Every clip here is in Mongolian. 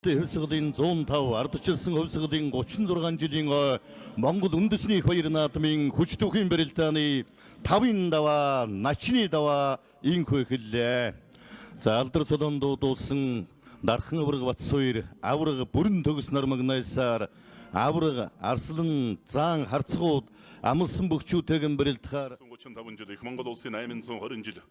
Хувьсгалын 105, ардчилсан хувьсгалын 36 жилийн ой Монгол үндэсний их баяр наадмын хүч түүхийн барилдааны 5-ын даваа, начны даваа инхүү эхэллээ. За алдар цолон дуудуулсан Дархан авраг Батсуйр, авраг бүрэн төгс нормогнайсаар авраг Арслан заан харцгууд амлсан бөхчүүтэйгэн барилдахаар 35 жил их Монгол улсын 820 жил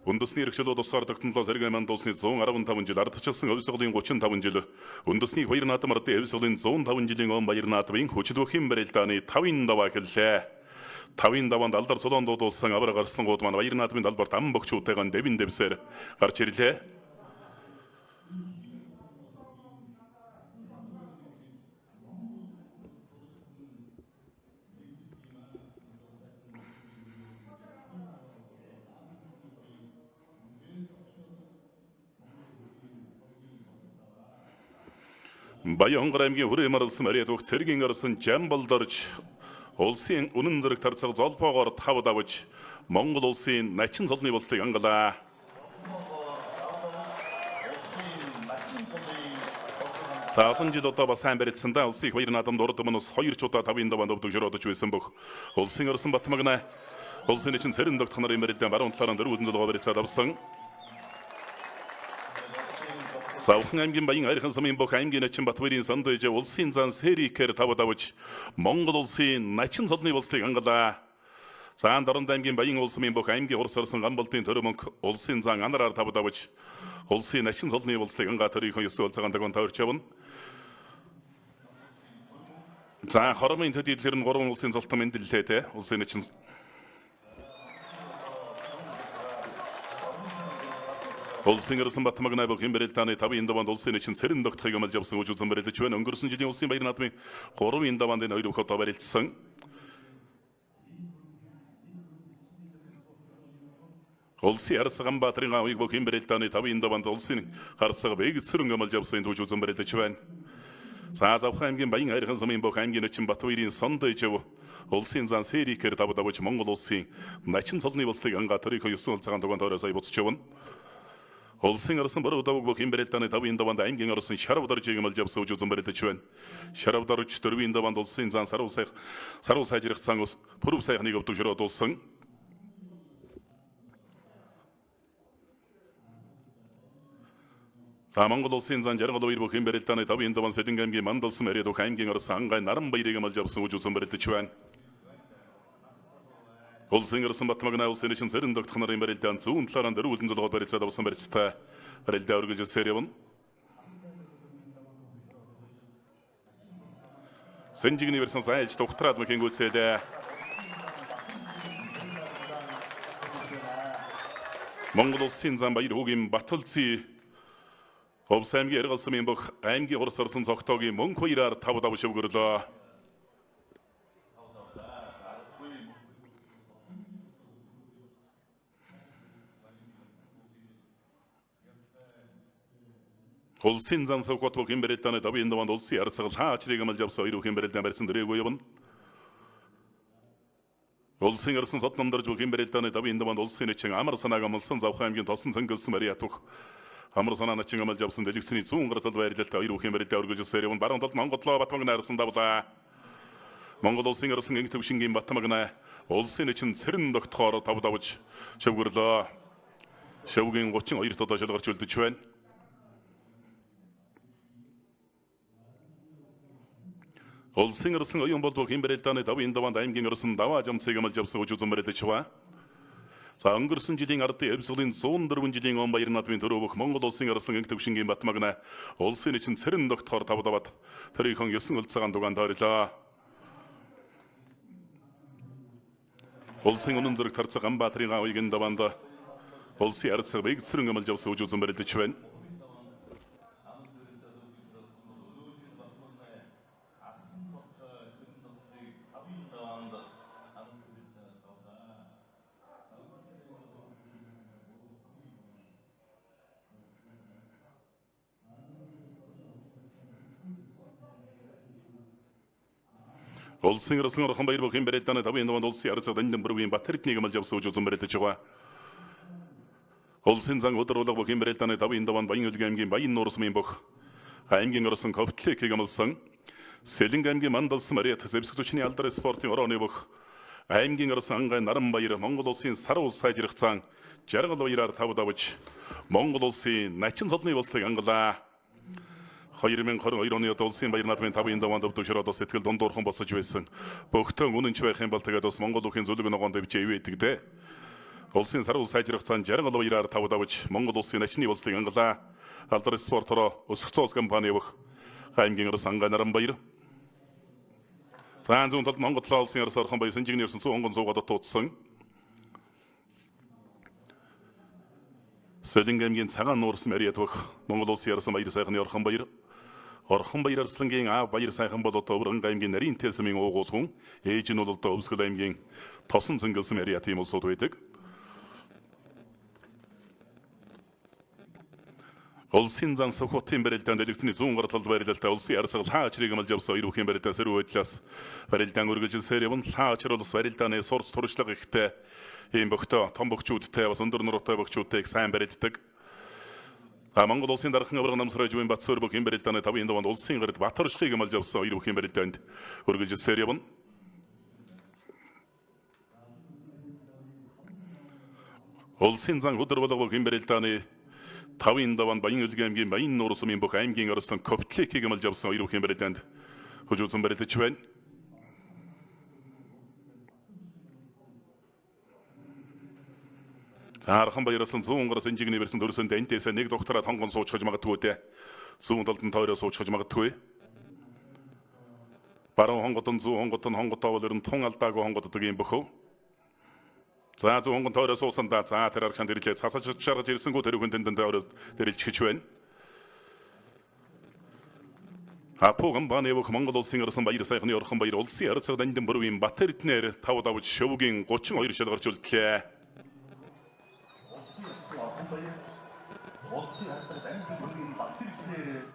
үндэсний эрхчлөө тусгаар тогтнолоо Сэргэ манд улсны 115 жил ардчилсан хувьсгалын 35 жил үндэсний баяр наадам ардын хувьсгалын 105 жилийн он баяр наадмын хүчдвөхийн барилдааны 5-ын даваа эхэллээ. 5-ын даваанд алдар цолон дуудуулсан авраг арслангууд маань баяр наадмын талбарт ам бөгчүүтэйгэн дэвэн дэвсээр гарч ирлээ. Баян-Хонгор аймгийн Хүрээ марлсан Мариад бүх цэргийн орсон Жамбалдорж улсын үнэн зэрэг тарцаг золбоогоор тав давж Монгол улсын начин цолны болцлыг ангалаа. За олон жил удаа бас сайн барилцсан да улсын их баяр наадамд урд өмнөөс 2 ч удаа 5-ын даваанд өвдөг жөрөөдөж байсан бөх. Улсын орсон Батмагна улсын начин цэрэн тогтох нарын барилдаан баруун талаараа 4 золгоо барилцаад авсан. Савхан аймгийн Баян Архан сумын бүх аймгийн начин Батбайрын санд ээж улсын зан Сэрикээр тав давж Монгол улсын начин цолны болцлыг ангалаа. Заан Дорнод аймгийн Баян улс сумын бүх аймгийн хурц орсон Гамболтын төрө мөнх улсын зан анараар тав давж улсын начин цолны болцлыг ангаа төрийнхөө 9 цагаан дагон тойрч явна. За хормын төдий дэлгэр нь 3 улсын золтон мэндэллээ те улсын начин Улсын Эрсэн Батмагнай бүх хэмбэрэлдааны 5-ын даваанд улсын начин цэрэн тогтхыг амлаж авсан үж үзэн барилдаж байна. Өнгөрсөн жилийн улсын баяр наадмын 3-ын даваанд энэ хоёр өхөд барилцсан. Улсын Арс Ганбаатарын гавыг бүх хэмбэрэлдааны 5-ын даваанд улсын гарцаг бэгцэрэн амлаж авсан түүж үзэн барилдаж байна. За Завхан аймгийн Баян Хайрхан сумын бүх аймгийн начин Батбайрын сонд ижив улсын зан Сэрикээр тав давж Монгол улсын начин цолны болцлыг ангаа төрийнхөө 9 цагаан дугаан тойроо сая буцаж явна. Улсын орсон борог давг бүх хэмбэрэлдааны 5-ын даваанд аймгийн орсон шарав доржийг амлаж авсан үж үзэн барилдаж байна. Шарав дорж 4-ийн даваанд улсын зан саруу сайх саруу сайжрах цан ус пүрв сайхныг өвдөг жөрөөдүүлсэн. За Монгол улсын зан 62 бүх хэмбэрэлдааны 5-ын даваанд Сэлэнг аймгийн Мандалсан мэрээд бүх аймгийн орсон ангай наран баярыг амлаж авсан үж үзэн барилдаж байна. Улсын Эрсэн Батмагнай улсын начин цэрэн тогтох нарын барилдаан зүүн талаараа 4 үлэн золгоод барилцаад авсан барилцтай барилдаа өргөжлөсөөр явна. Сэнжигний версэн зайлж дугтраад мэхэн гүйцээлээ. Монгол улсын зам баяр хүүгийн Баталци Ховс аймгийн Эргэл сумын бүх аймгийн хурц орсон цогтоогийн мөнх баяраар тав дав шөвгөрлөө. Улсын зан сувхот бүх хэмбэрэлдааны 5-ын даваанд улсын ярцгал хаачрыг амлаж авсан хоёр хэмбэрэлдаан барьсан дөрөөгүй явна. Улсын орсон сод намдарж бүх хэмбэрэлдааны 5-ын даваанд улсын начин амар санааг амлсан Завхан аймгийн тосон цэнгэлсэн Мария тух амар санаа начин амлаж авсан дэлгэцний зүүн гар тал байрлалтай хоёр хэмбэрэлдээ өргөжлөсөөр явна. Баруун талд Монголоо Батмаг найрсан давлаа. Монгол улсын орсон инг төвшингийн Батмагнай улсын начин цэрэн тогтхоор тав давж шөвгөрлөө. Шөвгийн 32 тодоо шалгарч үлдэж байна. Улсын орсон оюун болдгоо хэмбэрэлдааны 5-ын даваанд аймгийн орсон даваа жамцыг амлаж авсан үж үзэн барилдаж ба. За өнгөрсөн жилийн ардын эвсглийн 104 жилийн он баяр наадмын төрөө бүх Монгол улсын орсон инг төвшингийн Батмагнай улсын начин цэрэн тогтхоор тав даваад төрийнхөө 9 өл цагаан дугаан тойрлоо. Улсын үнэн зэрэг тарцаг Ганбаатарын гавыг даваанд улсын арцаг бэгцэрэн амлаж авсан үж үзэн барилдаж байна. Улсын орсон орхон баяр бүх хэмбэрэлдааны 5-ын даваанд улсын арцаг дандан бүрвийн Батэрднийг амлаж авсан үж үзэн барилдаж байгаа. Улсын зан өдөр болго бүх хэмбэрэлдааны 5-ын даваанд Баян өлгөн аймгийн Баян нуурсмын бүх Аймгийн орсон Ковтликийг амлсан. Сэлэнг аймгийн Мандалсан Мариат зэвсэг түвшний алдар спортын орооны бүх аймгийн орсон Ангай Наранбаяр Монгол улсын сар улс сайжрах цаан жаргал баяраар тав давж Монгол улсын начин цолны болслыг ангалаа. 2022 оны улсын баяр наадмын 5-ын даваанд өвдөг шороод сэтгэл дундуурхан боцож байсан. Богтон үнэнч байх юм бол тэгээд бас Монгол бүхийн зүлэг ногоон дэвжээ ивэдэг дээ. Улсын сар улс сайжрах цаан жаргал баяраар тав давж Монгол улсын начны болслыг ангалаа. Алдар спортороо өсөх цоос компани явах аймгийн орсон Ангай Наранбаяр. За зүүн талд Монгол улсын арс орхон баяр сэнжигний ерсэн 100 онгон суугаад туудсан. Сэлэнг аймгийн цагаан нуурс Мариат бөх Монгол улсын арсан баяр сайхны орхон баяр. Орхон баяр арслангийн аав баяр сайхан бол одоо Өвөр аймгийн нарийн тэлсмийн уугуул хүн. Ээж нь бол одоо Өвсгөл аймгийн тосон цэнгэлсэн Мариат ийм улсууд байдаг. Улсын зан Сүхбаатын барилдаанд дэлгэцний зүүн гар талд барилалтай улсын арсгал хаа ачрыг амлж явсан хоёр бүхийн барилдаа сэрүү байдлаас барилдаан үргэлжилсээр явна. Хаа ачир улс барилдааны сурц туршлага ихтэй ийм богтой том богчүүдтэй бас өндөр нуруутай богчүүдтэй их сайн барилддаг. А Монгол улсын дархан авраг намсраж буй Батсуур бүхийн барилдааны 5-ын даваанд улсын гарад Батөршхийг амлж явсан хоёр бүхийн барилдаанд үргэлжилсээр явна. Улсын зан өдөр болго бүхийн барилдааны 5-ын даваанд Баян-Өлгөн аймгийн Баян нуурс сумын бүх аймгийн орсон Ковтликийг амлж явсан хоёр бүхийн барилдаанд хүч үзэн барилдаж байна. За архан баярсан 100 гараас энжигний барьсан дөрсөн дэнтээс нэг доктораа тонгон суучхаж магадгүй те. Зүүн талд нь тойроо суучхаж магадгүй. Баруун хонгодон зүүн хонгодон хонготоо бол ер нь тун алдаагүй хонгоддог юм бөхөв. За зүүн хонгон тойроо суусан да. За тэр арханд ирлээ. Цацаж шаргаж ирсэнгүү тэр хүн тэндэн тойроо дэрэлж хич байна. Апу компани явах Монгол улсын орсон баяр сайхны орхон баяр улсын арцаг дандан бүрвийн Бат Эрдэнээр тав давж шөвгийн 32 шал гарч үлдлээ. Улсын арцаг дандан бүрвийн Бат Эрдэнээр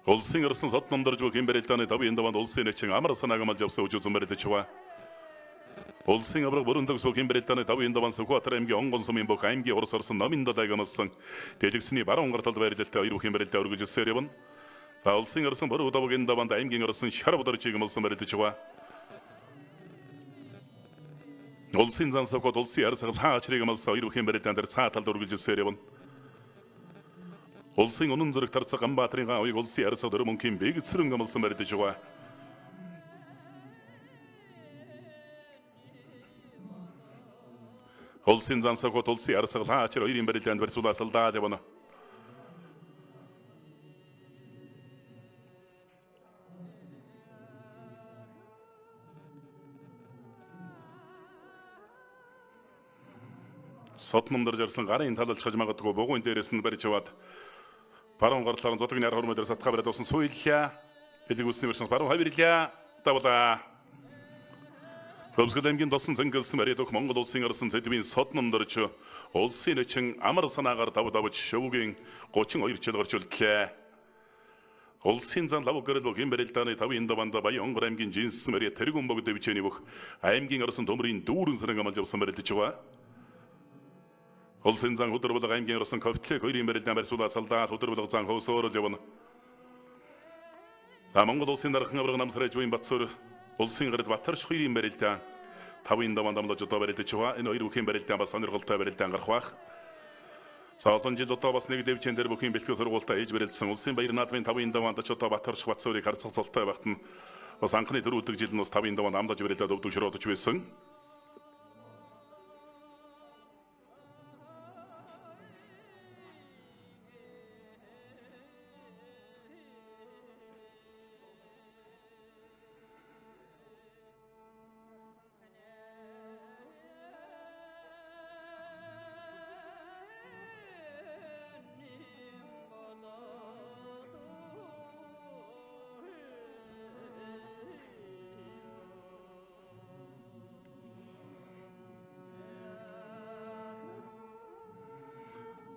Улсын орсон сод номдорж бүх барилдааны 5-ын даваанд улсын нэчин амар санааг амлж явсан үжи үзэн барилдаж ба. Улсын авраг бүрэн төгс бүх барилдааны 5-ын даваанд Сүхбаатар аймгийн Онгон сумын бүх аймгийн урс орсон номын далайг амлсан дэлгэцний баруун гар талд барилалтай хоёр бүх барилдаа өргөжлөсөөр явна. За улсын орсон бүрэн давгийн даваанд аймгийн орсон шар бодоржийг амлсан барилдаж ба. Улсын зан Сүхбат улсын арцгал хаа ачрыг амлсан хоёр бүх барилдаан дээр цаа талд өргөжлөсөөр явна. Улсын үнэн зүрх тарцаг Ганбаатарын уяг улсын арцаг дөрөв мөнхийн бэгцрэн амлсан барилдаж байгаа. Улсын зан Сүхбат улсын арцаг хаа ачир хоёрын барилдаанд барьцуулаа салдаад явна. Сод номдор жарсан гарын талалж магадгүй бугуйн дээрээс нь барьж аваад баруун гарлаар зодгийн яр хормой дээр сатгаа бариад усан суйлаа. Элэг үсний версэн баруун хавирлаа. Давлаа. Хөвсгөл аймгийн досон цэнгэлсэн бариад өгөх Монгол улсын орсон зэдвийн сод номдорч улсын нэчин амар санаагаар тав давж шөвгийн 32 жил гарч үлдлээ. Улсын зан лав гэрэл бүх барилдааны 5-ын даваанд Баян Онгор аймгийн жинсэн бариад тэргүүн богд дэвжээний бүх аймгийн орсон төмрийн дүүрэн саран амлж явсан барилдаж байгаа. Улсын зан өдөр болго аймгийн орсон Ковтлик хоёрын барилдаан барьцуулаа салдаад өдөр болго зан хөөсөөр л явна. За Монгол улсын дархан авраг намсраж буйн Батсуур улсын гарад Батарш хоёрын барилдаан 5-ын даваанд амлаж одоо барилдаж байгаа. Энэ хоёр бүхийн барилдаан бас сонирхолтой барилдаан гарах байх. За олон жил одоо бас нэг дэвжин дээр бүхийн бэлтгэл сургуультаа ээж барилдсан улсын баяр наадмын 5-ын даваанд ч одоо Батарш Батсуурыг харцах цолтой багт нь бас анхны дөрөвдөг жил нь бас 5-ын даваанд амлаж барилдаад өвдөг шородож байсан.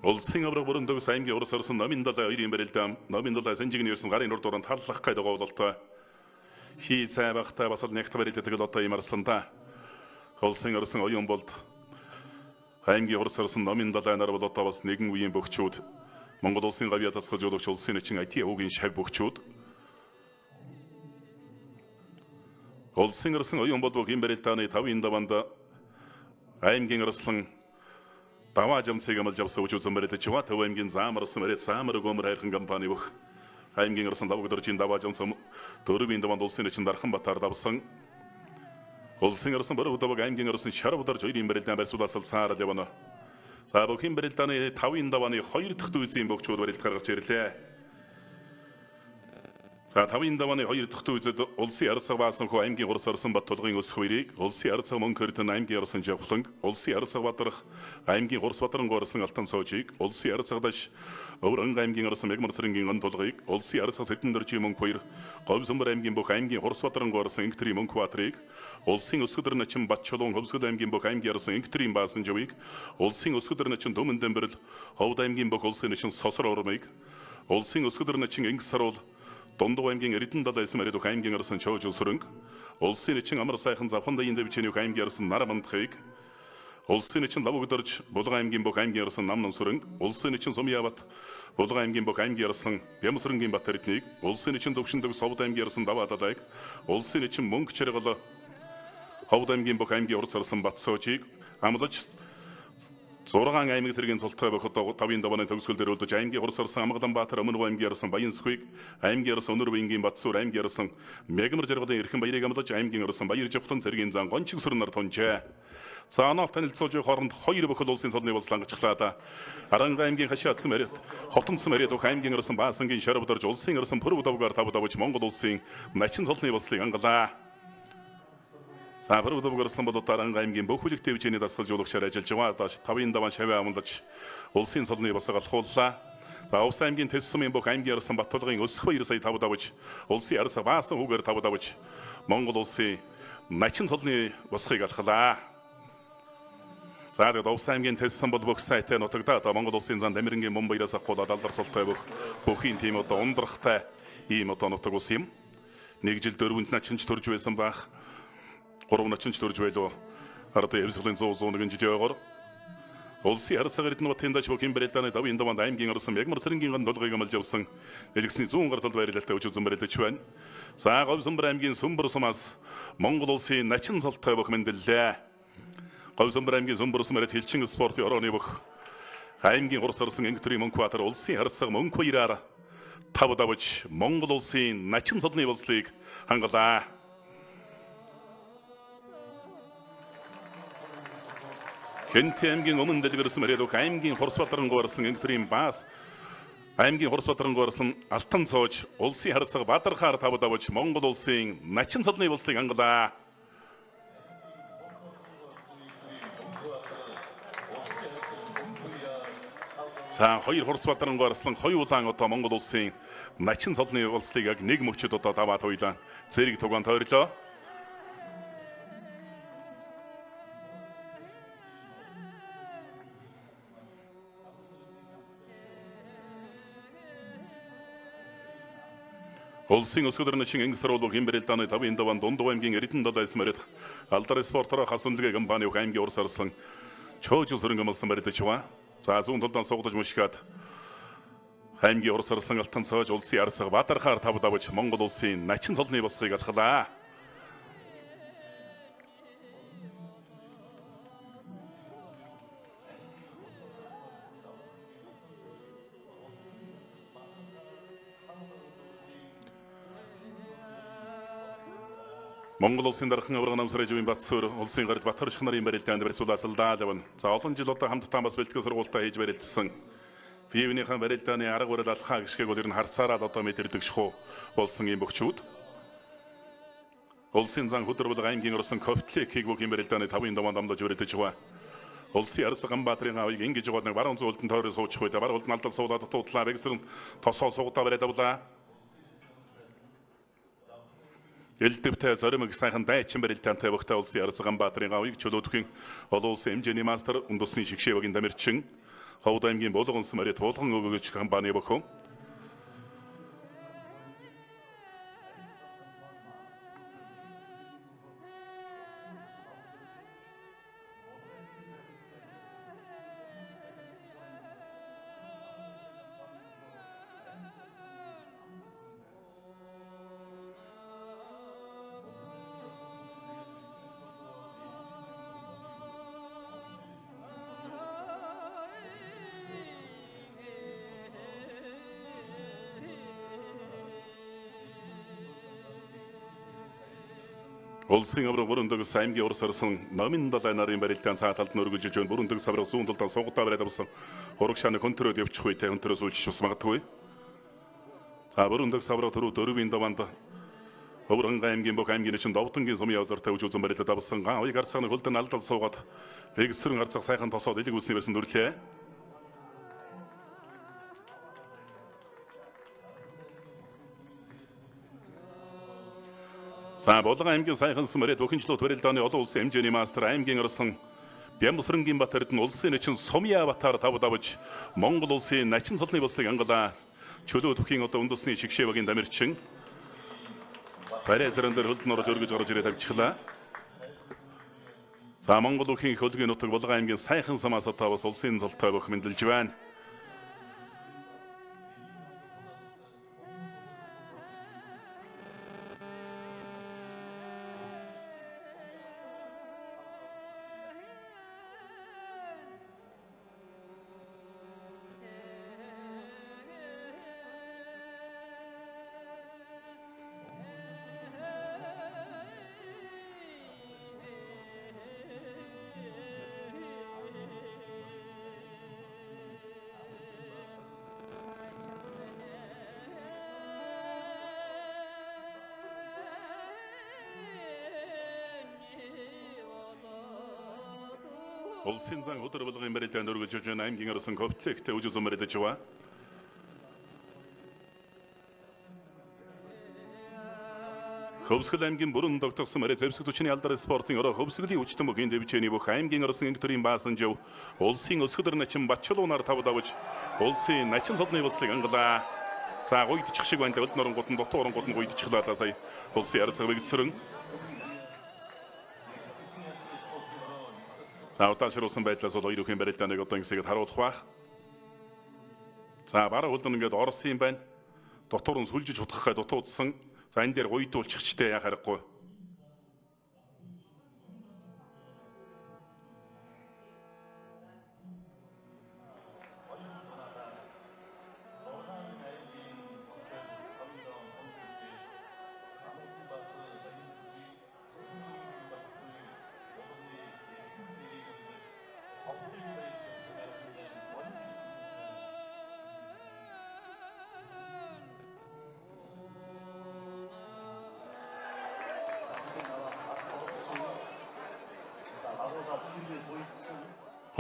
Улсын авраг бүрэн төгс аймгийн урс орсон номын далай хоёрын барилдаан номын далай сэнжигний ерсэн гарын нур дуран тарлах гай догололтой хий цай багтай бас л нэгт барилдадаг л одоо юм арслан та. Улсын орсон оюун болд Аймгийн хурц орсон номын далай нар бол одоо бас нэгэн үеийн бөхчүүд Монгол улсын гавьяа дасгал жуулагч улсын начин IT өвгийн шав бөхчүүд Улсын орсон оюун бол бүх юм барилдааны 5-ын даванд аймгийн орслон даваа жамцыг амлж авсан үжи үзэн барилдаж байгаа. Төв аймгийн заамар орсон барил заамар өгөөмөр хайрхан компани бүх аймгийн орсон давгдоржийн даваа жамц 4-ийн даванд улсын начин Дархан Батар давсан. Улсын орсон бөрөг даваг аймгийн орсон шарав дарж 2-ын барилдаан барьсуулаас саарал явна. За бүхэн барилдааны 5-ын давааны 2 дахь дүйцийн бөгчүүд барилд гаргаж ирлээ. За 5-ын давааны 2 дахь дүйцэд улсын арцаг баасан хүү аймгийн хурц орсон Бат тулгын өсөх хоёрыг, улсын арцаг мөнх эрдэнэ аймгийн орсон Жавхланг, улсын арцаг Бадрах аймгийн хурц Бадрангу орсон Алтан Соожийг, улсын арцаг Даш Өвөр Анга аймгийн орсон Мегмар Цэрэнгийн он тулгыг, улсын арцаг Сэдэн дөржийн мөнх хоёр Говь Сүмбэр аймгийн бүх аймгийн хурц Бадрангу орсон Инхтрийн мөнх Баатрыг, улсын өсгөдөр начин Бат Чулуун Хөвсгөл аймгийн бүх аймгийн орсон Инхтрийн баасан живийг, улсын өсгөдөр начин Түмэн Дэмбэрэл Ховд аймгийн бүх улсын начин Сосор урмыг, улсын өсгөдөр начин Инг Саруул Дундуу аймгийн Эрдэнэ далай эсэм арид аймгийн орсон Чоож Сүрэнг, улсын начин Амар сайхан Завхан даян дэвчээний аймгийн орсон Нар Мандахыг, улсын начин Лавгдорж Булган аймгийн бүх аймгийн орсон Намнан Сүрэнг, улсын начин Сумьябат Булган аймгийн бүх аймгийн орсон Бямсрэнгийн Бат Эрднийг, улсын начин Төвшөндөг Совд аймгийн орсон Даваа далайг, улсын начин Мөнх Чаргал Ховд аймгийн бүх аймгийн урц орсон Бат Соожийг амлаж 6 аймаг зэргийн цолтой бохот 5-ын давааны төгсгөл дээр үлдэж аймгийн хурц орсон Амгаланбаатар Өмнө аймгийн орсон Баян-Сүхийг, аймгийн орсон Өнөр Үеингийн Батсуур, аймгийн орсон Мегмар жаргалын Эрхэн Баярыг амлаж аймгийн орсон Баяр Жавхлан цэргийн зан Гончиг сүрнэр тунжээ. За оноо танилцуулж буй хооронд 2 бохол улсын цолны болцол ангажглаа да. Аранга аймгийн хашаатсан мариат, Хотомцсон мариат бүх аймгийн орсон Баасангийн шарав дорж улсын орсон Пүрв давгаар 5 давж Монгол улсын начин цолны болцлыг ангалаа. За пүрв давгаар орсон бол Аранга аймгийн бүх бүлэг дэвжээний дасгал жуулагчаар ажиллаж байгаа. 5-ын даваан шавь амлаж улсын цолны босго алхууллаа. За Увс аймгийн Тэс сумын бүх аймгийн орсон Баттулгын өсөх 2 сая 5 давж улсын арса баасан хүүгээр 5 давж Монгол улсын начин цолны босхийг алхлаа. За тэгээд Увс аймгийн Тэс сум бол бүх сайтай нутагдаад Монгол улсын зан Дамирэнгийн мөн баяраас авахулаад алдар цолтой бүх бүхийн тим одоо ундрахтай ийм одоо нутаг ус юм. Нэг жил 4 начинч төрж байсан бах. 3 начинч төрж байлуу. Ардын Евсглийн 101 жилийн ойгоор улсын арцаг Эрдэнэ батын даш бүхэн барилдааны 5-ын даваанд аймгийн орсон Мягмар цэрэнгийн ган долгыг амлж явсан. Дэлгэсний зүүн гар талд байрлалтай өч үзэн барилдаж байна. За Говь Сүмбэр аймгийн Сүмбэр сумаас Монгол улсын начин цолтой бүх мэндэллээ. Говь Сүмбэр аймгийн Сүмбэр сум яриад хилчин спортын орооны бүх аймгийн хурц орсон Инхтрийн Мөнх Баатар улсын арцаг мөнх баяраар 5 давж Монгол улсын начин цолны болцлыг хангалаа. Хэнти аймгийн өмнө дэлгэрсэн мариад аймгийн хурц Бадрангу орсон Инхтрийн баас аймгийн хурц Бадрангу орсон Алтан цоож улсын харцаг Бадархаар 5 давж Монгол улсын начин цолны болцлыг хангалаа. За 2 хурц Бадрангу орсон хоёулаан одоо Монгол улсын начин цолны болцлыг яг нэг мөчөд одоо даваад хоёлаа зэрэг тугаан тойрлоо. Улсын өсгөдөр начин Инг Саруул бүхэн барилдааны 5-ын даваан Дундуу аймгийн Эрдэнэ далай эсмэрд алдар спортоор хас үнэлгээ компани бүх аймгийн урс орсон Чөөж сүрэн гомлсон барилдаж байгаа. За зүүн талдаа суугдаж мушгаад аймгийн урс орсон Алтан цоож улсын арцаг Бадархаар 5 давж Монгол улсын начин цолны босхийг алхлаа. Монгол улсын дархан аварга намсрын Батсуур улсын гард Батар ших нарын барилдаанд барьцуулаасалдаа явна. За олон жил одоо хамтдаа бас бэлтгэл сургуультаа хийж барилдсан. Бие-биенийхээ барилдааны арга барил алхаа гიშгээг бол ер нь харцаараа л одоо мэдэрдэг шахуу болсон юм бөхчүүд. Улсын зан хөдөр бол аймгийн орсон Ковтликийг бүх юм барилдааны 5-ын даваанд амлаж барилдаж байгаа. Улсын арса Ганбаатарын авыг ингэж яваад нэг баруун зүүлтэн тойроо суучих үед баруун улд алдал суулаад дутуудлаа. Бэгсэрэн тосоо суугдаа бариад авлаа. Элдвтэй зоримог сайхан дайчин барилдаантай богтой улсын арса Ганбаатарын авыг чөлөөтхийн олон улсын хэмжээний мастер үндэсний шигшээ багийн дамирчин Ховд аймгийн Булганс мари туулган өгөгч компани бохоо. Улсын авраг Бүрэн төгс аймгийн урс орсон Номин далай нарын барилдаан цаа талд нь өргөжж байна. Бүрэн төгс авраг зүүн талдаа сугадаа бариад авсан. Урагшааны хөнтрөөд явчих үедээ хөнтрөөс үлчиж бас магадгүй. За Бүрэн төгс авраг түрүү дөрвийн даваанд Өвөр аймгийн бүх аймгийн чинь Довтонгийн сумын явзартай үж үзэн барилдад авсан. Ган уяг гарцгааны хөлдөн алдал суугаад бэгсрэн гарцах сайхан тосоод элэг үсний барьсан дүрлээ. За Булган аймгийн сайхан сүмэрээ бүхэнчлүүд барилдааны олон улсын хэмжээний мастер аймгийн орсон Бямсрангийн Бат Эрдэнэ улсын начин Сумья Батар тав давж Монгол улсын начин цолны бослыг ангалаа. Чөлөө төхийн одоо үндэсний шигшээ багийн дамирчин барай зэрэн дээр хөлдөн орж өргөж гарч ирээ тавьчихлаа. За Монгол үхийн хөлгийн нутаг Булган аймгийн сайхан самаас одоо бас улсын цолтой бөх мэндэлж байна. Улсын зан өдөр болгон барилдаанд өргөжж байна. Аймгийн орсон конфликт үжи зам барилдаж байгаа. Хөвсгөл аймгийн бүрэн тогтсон мөрөө зэвсэг түвшний алдар спортын өрөө хөвсгөлийн хүчтэн бүгийн дэвжээний бүх аймгийн орсон анги төрийн баасан жив улсын өсгөдөр начин Батчулуунаар тав давж улсын начин цолны бослыг ангалаа. За гуйдчих шиг байна. Өлд норон гутан дутуу орон гутан гуйдчихлаа да сая улсын ярцаг бэгдсэрэн. За удаашруулсан байдлаас бол хоёр үхийн барилдааныг одоо ингэсэгэд харуулах байх. За бараг хөлдөн ингээд орсон юм байна. Дотор нь сүлжиж утгах гай дутуудсан. За энэ дээр гуйдуулчихчтэй яах аргагүй.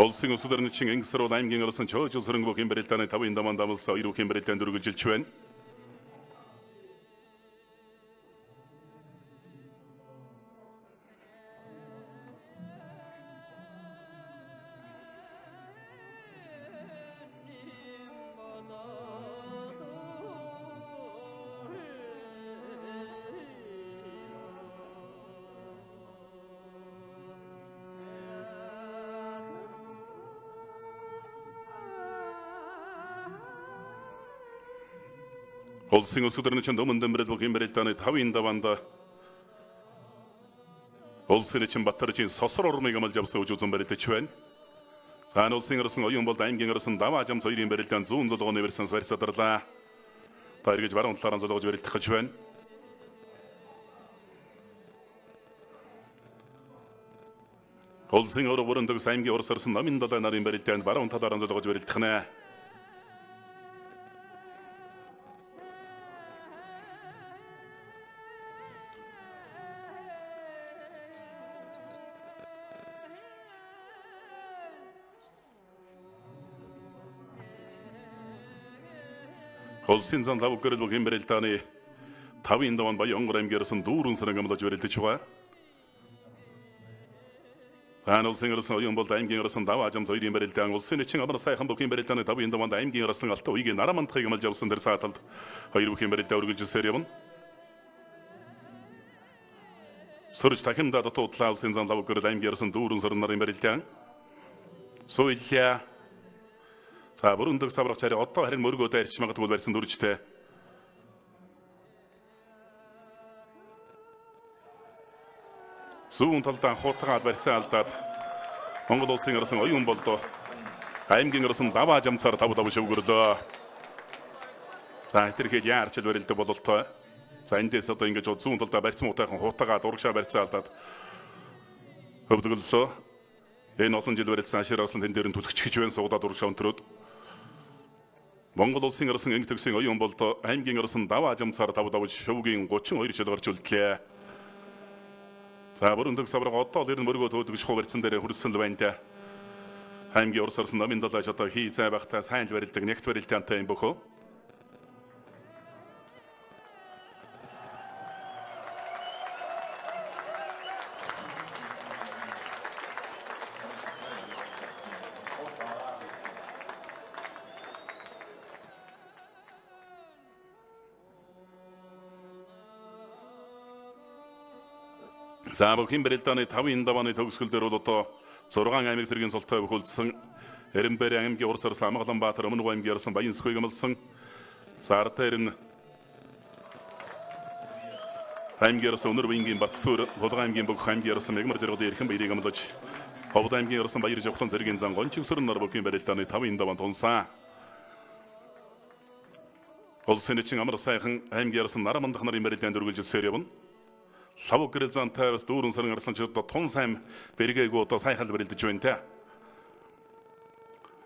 Улсын өсөдөр чин Ингэсрул аймгийн орсон Чөөжил сөрөнгө бүхийн барилдааны 5-ын даман дамлсан хоёр бүхийн барилдаанд үргэлжилж байна. Улсын өсгөдөр чин Өмнө Дэмбэрэл бүхийн барилдааны 5-ын даваанд улсын чин Батаржийн сосор урмыг амлж авсан үж үзэн барилдаж байна. За энэ улсын орсон оюун болд аймгийн орсон даваа жамц хоёрын барилдаан зүүн золгооны барьсан барь садарлаа. Та эргэж баруун талаараа золгож барилдах гэж байна. Улсын орон бүрэн төгс аймгийн урс орсон Номин далай нарын барилдаанд баруун талаараа золгож барилдах нэ. Улсын зан лав гэрэл бүхийн барилдааны 5-ын даван Баян онгор аймгийн орсон дүүрэн саран амлаж барилдаж байгаа. За улсын орсон оюун болд аймгийн орсон даваа жамц хоёрын барилдаан улсын чин амар сайхан бүхийн барилдааны 5-ын даванд аймгийн орсон алтан уйгийн наран мандахыг амлаж авсан тэр цааталд хоёр бүхийн барилдаа үргэлжилсээр явна. Сөрж дахиндаа дутуудлаа улсын зан лав гэрэл аймгийн орсон дүүрэн саран нарын барилдаан суйлаа. За бүрэн төгс аврах чараа одоо харин мөргөө дайрч магадгүй барьсан дүржтэй. Зүүн талдаа хутгаад барьсан алдаад Монгол улсын орсон оюун болдоо аймгийн орсон даваа жамцаар тав тав шөвгөрлөө. За хэтэрхийл яарчил барилдаг бололтой. За эндээс одоо ингэж зүүн талдаа барьцсан утайхан хутагаа дурагшаа барьцаа алдаад хөвдөглөө. Энэ олон жил барилсан ашир арсан тэн дээр нь түлхэж гэж байна суудаад урагшаа өнтрөөд. Монгол улсын арсан энг төгсийн оюун болд аймгийн арсан даваа ажамцаар тав давж шөвгийн 32 жил гарч үлдлээ. За бүрэн төгс авраг одоо л ер нь мөргөө төөдгөж хуу барьцсан дээр хүрсэн л байна да. Аймгийн урс арсан номын долоож одоо хий зай багтаа сайн л барилдаг нэгт барилтаантай юм бөхөө. За бүхэн барилдааны 5-ын давааны төгсгөл дээр бол одоо 6 аймаг зэргийн султай бөхөлдсөн Эренбэр аймгийн урс арсан Амгаланбаатар, Өмнө аймгийн арсан Баян Сүхийг амлсан. За ард дээр нь аймгийн арсан Өнөр Баянгийн Батсүр, Булган аймгийн бүх аймгийн арсан Мегмар жаргалын Эрхэн баярыг амлаж, Ховд аймгийн арсан Баяр Жавхлан зэргийн зан Гончигсөрн нар бүхэн барилдааны 5-ын даваанд унсан. Улсын чин амар сайхан аймгийн арсан нар мандах нарын барилдаанд үргэлжилсээр явна. Лав гэрэл зантай бас дүүрэн саран арсан ч одоо тун сайн бэргээгүй одоо сайхан л барилдаж байна те.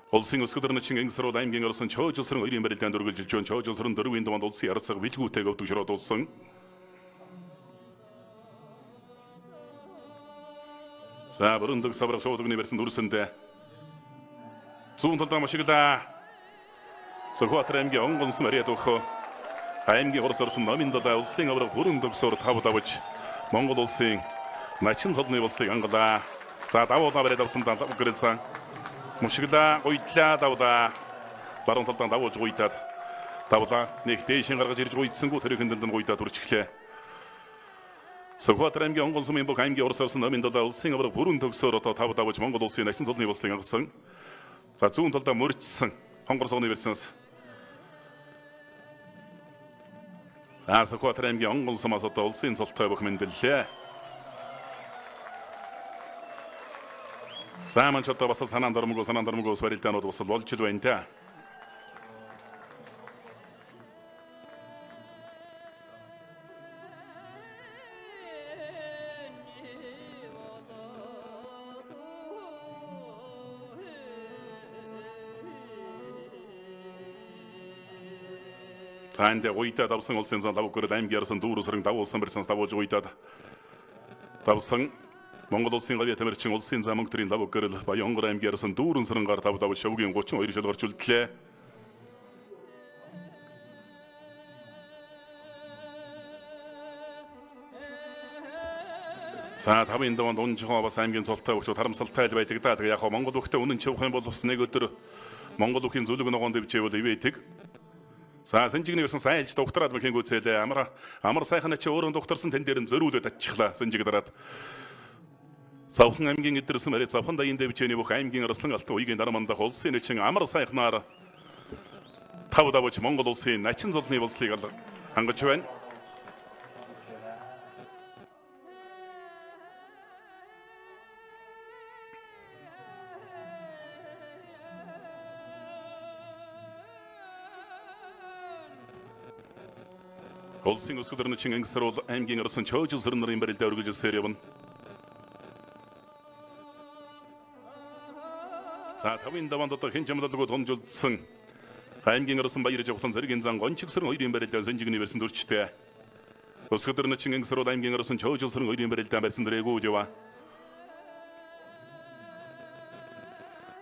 Улсын өсгөдөр начин Ингэсрул аймгийн орсон Чоожсрон хоёрын барилдаанд үргэлжилж байна. Чоожсрон дөрвийн дунд улсын ярцаг бэлгүүтэй говдөг шороод За бүрэндэг саврах шуудагны барьсан дүрсэндээ зүүн талдаа машиглаа. Сүхбаатар аймгийн онгонсон ариад өгөхөө. Аймгийн хурц орсон номын далай улсын авраг бүрэн төгсөөр тав давж Монгол улсын начин цолны болслыг ангалаа. За давуулаа бариад авсан гэрэлзан. Мушиглаа, гуйдлаа, давлаа. Баруун талдаа давуулж гуйдаад давлаа. Нэг дээшин гаргаж ирж гуйдсангүй тэрхэн дэндэн гуйдаад үрчглээ. Сүхбаатар аймгийн онгон сумын бүх аймгийн урс орсон номын далай улсын авраг бүрэн төгсөөр одоо тав давж Монгол улсын начин цолны болслыг ангалсан. За зүүн талдаа мөрчсөн хонгор сууны барьсанаас За Сүхбаатар аймгийн онгон сумаас одоо улсын цолтой бүх мэндэллээ. За манч одоо бас санаан дармгүй барилдаанууд бас болж л байна та. За энд гуйдаад авсан улсын зан лав гөрөл аймгийн арсан дүүр саран давуулсан барьсан давуулж гуйдаад давсан Монгол улсын гавьяа тамирчин улсын зам мөнгө төрийн лав гөрөл Баян-Онгор аймгийн арсан дүүрэн сарангаар тав давж шавгийн 32 шил гарч үлдлээ. За 5-ын даванд унжихоо бас аймгийн цолтой өгч харамсалтай л байдаг да. Тэгээ яг Монгол өхтөө үнэн чивх юм бол бас нэг өдөр Монгол өхийн зүлэг ногоон дэвжээвэл ивэдэг. За сэнжигний байсан сайн айлж доктораад мэхэн гүйцээлээ. Амар сайхан чи өөрөө докторсон тэн дээр нь зөрүүлээд ачихлаа. Сэнжиг дараад. Завхан аймгийн эдэрсэн арай завхан даян дэвжээний бүх аймгийн арслан алтан уйгийн дараа мандах улсын нэчин амар сайхнаар тав давж Монгол улсын начин золны болслыг хангаж байна. Улсын өсгөдөр начин Ингэсрул аймгийн орсон Чоожил сөрөн нарын барилдаа үргэлжилсээр явна. За 5-ын даваанд одоо хэн чамлалгүй тунжулдсан аймгийн орсон Баяр Жавхлан зэргийн зан Гончиг сөрөн хоёрын барилдаа сэнжигний барьсан дүрчтэй. Өсгөдөр начин Ингэсрул аймгийн орсон Чоожил сөрөн хоёрын барилдаа барьсан дэрээгүй яваа.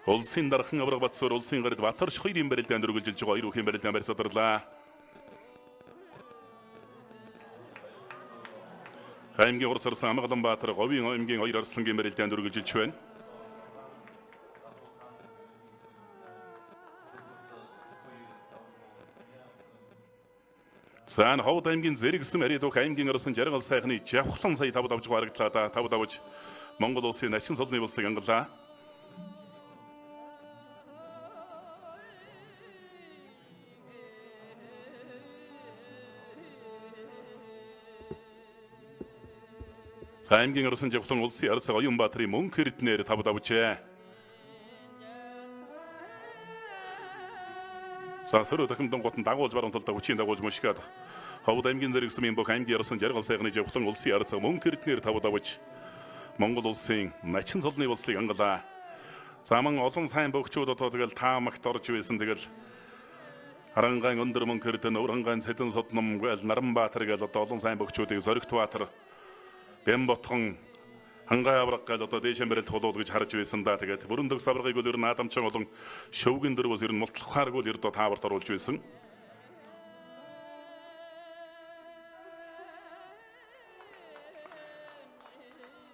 Улсын дархан авраг Батсуур улсын гарид Батарш хоёрын барилдаа үргэлжилж байгаа хоёр үхийн барилдаа барьсадарлаа. Аймгийн урц арсан Амгаланбаатар говийн аймгийн хоёр арслангийн барилдаанд үргэлжилж байна. За Ховд аймгийн зэрэгсэн Аридух аймгийн орсон Жаргал сайхны Жавхлан сая тав давж гарагдлаа да. Тав давж Монгол улсын начин цолны болслыг ангалаа. За аймгийн орсон Жавхлан улсын арцаг Оюунбаатарын мөнх эрдэнээр тав давжээ. За сөрөг тахимдан готон дагуулж баруун талдаа хүчийн дагуулж мушгаад Ховд аймгийн зэрэг сумын бүх аймгийн ярсан жаргал сайхны жавхлан улсын арцаг мөнх эрднээр тав давж Монгол улсын начин цолны болслыг ангалаа. За ман олон сайн бөгчүүд одоо тэгэл таамагт орж байсан тэгэл Харангаан өндөр мөнх эрдэнэ Урангаан Сэдэн Содном гээл Наранбаатар гээл одоо олон сайн бөгчүүдийг Зоригт Баатар Бямботхон Хангай авраг гээл одоо дээшээ барилт хулуул гэж харж байсан да. Тэгээд бүрэн төгс аврагыг бол ер нь наадамчин болон шөвгөн дөрвөөс ер нь мултлахааргүй л ердөө тааварт оруулж байсан.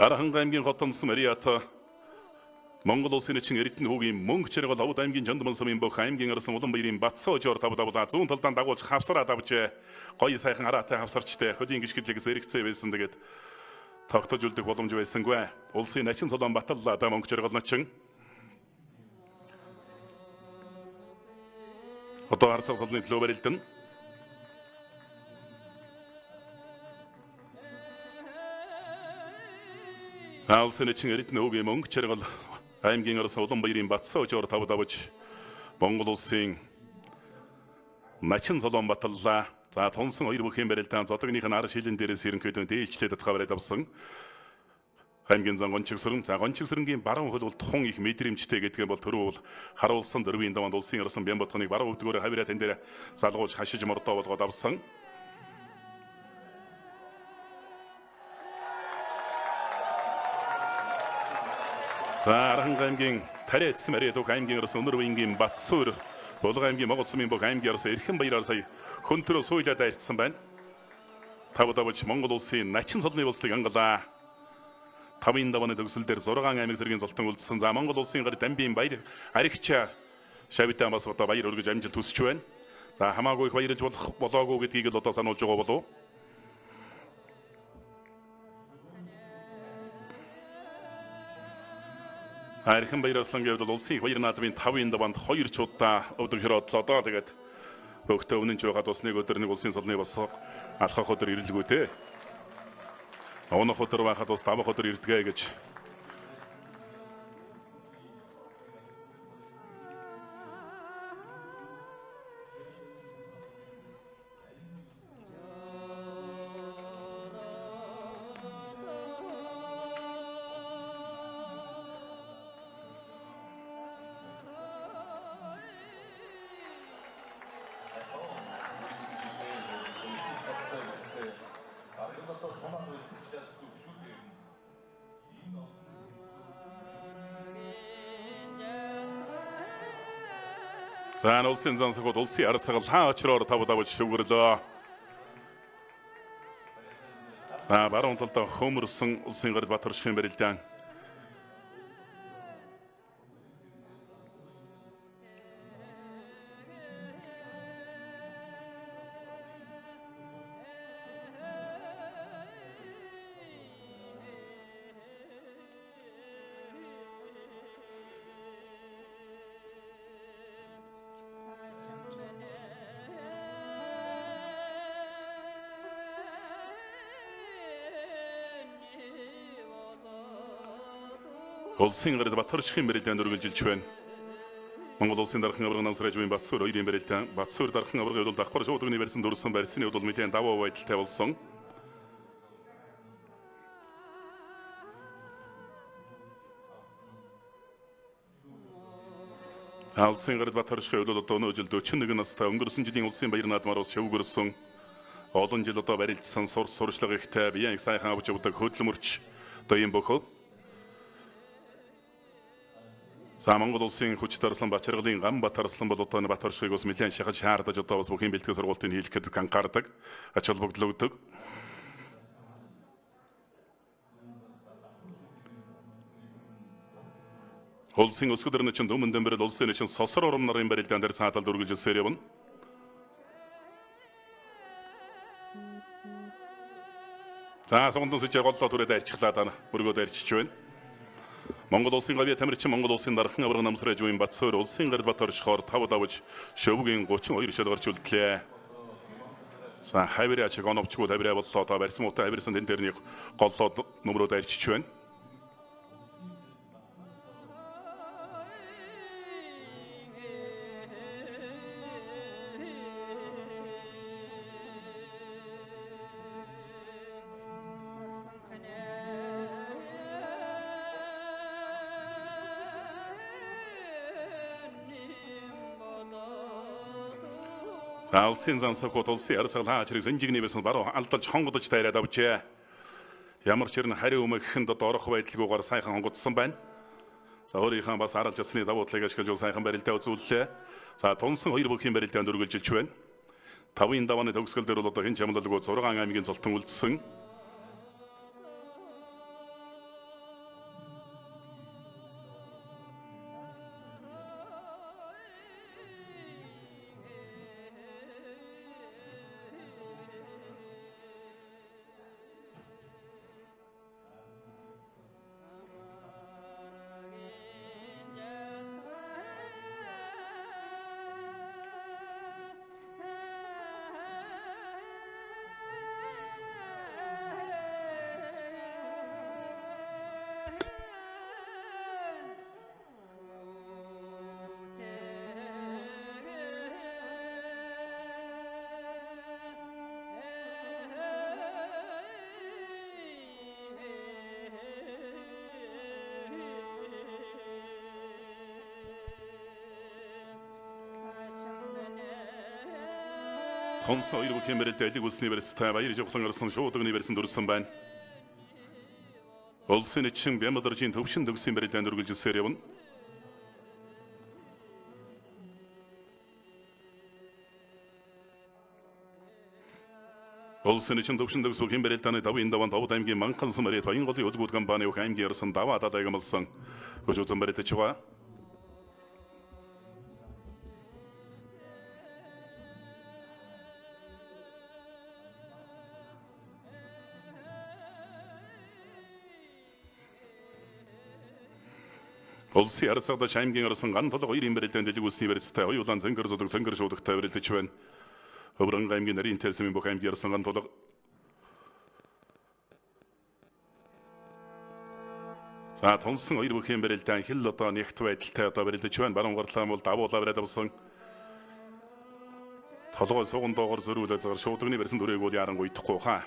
Архангай аймгийн хотомсон Мариата Монгол улсын чин Эрдэнэ хүүгийн мөнх чаргал Овд аймгийн Жондмон сумын бүх аймгийн орсон Улаанбаярын Батсоожоор тав давлаа зүүн талдаан дагуулж хавсараа давжээ. Гоё сайхан араатай хавсарчтай хөлийн гიშгэлийг зэрэгцээ байсан. Тэгээд тогтож үлдэх боломж байсангүй. Улсын начин цолон баталлаа да мөнх чаргал начин. Одоо арцаг цолны төлөө барилдана. Улсын чин Эрдэнэ хүүгийн мөнх чаргал аймгийн орсон Улаанбаярын Батсоожоор тав давж Монгол улсын начин цолон баталлаа. За тунсан хоёр бүхийн барилдаан зодогных нь ар шилэн дээрээс ерөнхийдөө дээлжлээд татгаа бариад авсан. Аймгийн зан Гончигсэрэн. За Гончигсэрэнгийн баруун хөл бол тун их мэдрэмжтэй гэдэг нь бол түрүү бол харуулсан дөрвийн даванд улсын орсон Бямботхоныг баруун өвдгөөрөө хавираа тэн дээр залгуулж хашиж мордоо болгоод авсан. За Архангай аймгийн Тариа эцэм Мариа дүүх аймгийн орсон Өнөр үеингийн Батсуур Булган аймгийн Монгол сумын бүх аймгийн орсон Эрхэн баяраар сая хөнтрөө сууйлаад дайрцсан байна. Тав давж Монгол улсын начин цолны болслыг ангалаа. Тавын давны төгсөл дээр 6 аймаг зэргийн золтон үлдсэн. За Монгол улсын гар Дамбийн баяр аригчаа шавитан бас одоо баяр өргөж амжилт хүсэж байна. За хамаагүй их баярлж болох болоогүй гэдгийг л одоо сануулж байгаа болов. Архан Баярслан гэвэл бол улсын их баяр наадмын 5-ын даванд 2 ч удаа өвдөг хөрөөдлөө доо. Тэгээд бөгтөө үнэн ч байгаад бас нэг өдөр нэг улсын цолны бас алхах өдөр ирэлгүй те. Унах өдөр байхад бас давах өдөр ирдгээ гэж. За улсын зансагууд улсын арцгал хаа очроор тав давж шүгэрлөө. За баруун талдаа хөмөрсөн улсын гард Батөршхийн барилдаан. Улсын гард Батөршхийн барилдаанд үргэлжилж байна. Монгол улсын дархан авраг намсраж буйн Батсуур хоёрын барилдаан Батсуур дархан аврагын хувьд давхар шуудагны барьсан дүрсэн барьцны хувьд бол нэлээд давуу байдалтай болсон. Улсын гард Батөршхийн хувьд одоо өнөө жил 41 настай өнгөрсөн жилийн улсын баяр наадмаар бас шөвгөрсөн. Олон жил одоо барилдсан сурчлага ихтэй бие их сайхан авч явдаг хөдөлмөрч одоо ийм бөхөө. За Монгол улсын хүч дарсан Бачаргалын Гам Батарслан бол одоо Батөршгийг бас нэлээд шахаж шаардаж одоо бас бүхийн бэлтгэл сургуултыг хийх гээд анхаардаг, ач холбогдол өгдөг. Улсын өсгөдөр начин Дүмэн Дэмбэрэл улсын начин Сосор урам нарын барилдаан дээр цааталд үргэлжилсээр явна. За суган сэжээ голлоо түрээд арчглаа даа өргөөд арчиж байна. Монгол улсын гавьяа тамирчин Монгол улсын дархан авраг намсраж буйн Батсуур улсын гард Батөршхоор тав давж шөвгийн 32 шал гарч үлдлээ. За хавираа чиг оновчгүй хавираа боллоо та барьсан муутай хавирсан тэн дээрний голлоо нөмрөөд арчиж байна. За улсын зансагт улсын ярцгал хаач хэрэг сэнжигний байсан баруун алдалж хонгодож дайраад авчээ. Ямар ч хэрэг хариу өмнөх гэхэнд одоо орох байдалгүйгээр сайхан хонгодсон байна. За өөрийнхөө бас аралж ясны давуу талыг ашиглаж сайхан барилдаа үзүүллээ. За тунсан хоёр бүхийн барилдаанд үргэлжилж байна. 5-ын давааны төгсгөл дээр бол одоо хэн ч амлалгүй 6 аймгийн золтон үлдсэн. Тунсан хоёр бүхийн барилдаа элэг үлсний барьцтай баяр жавхлан гарсан шуудагны барьсан дүрсэн байна. Улсын эчин Бямадаржийн төвшин төгсийн барилдаанд үргэлжилсээр явна. Улсын эчин төвшин төгс бүхийн барилдааны 5-ын даваанд Овд аймгийн Манхан Самарит Баянголын Өлгүүд компани бүх аймгийн ярсан даваа далайг амлсан. Хөж үзэн барилдаж байгаа. Улсын ярцгаадаж аймгийн орсон ган толгой хоёрын барилдаанд дэлэг үлсний барилцтай хоёулаан зөнгөр зудаг зөнгөр шуудагтай барилдаж байна. Өвөрөнгө аймгийн нарийн тэлсмийн бүх аймгийн орсон ган толгой. За тунсан хоёр бүхийн барилдаан хил одоо нэгт байдалтай одоо барилдаж байна. Баруун гарлаан бол давуулаа бариад авсан. Толгой суган доогоор зөрүүлээ загаар шуудагны барьсан дүрээг бол яран гуйдахгүй хаа.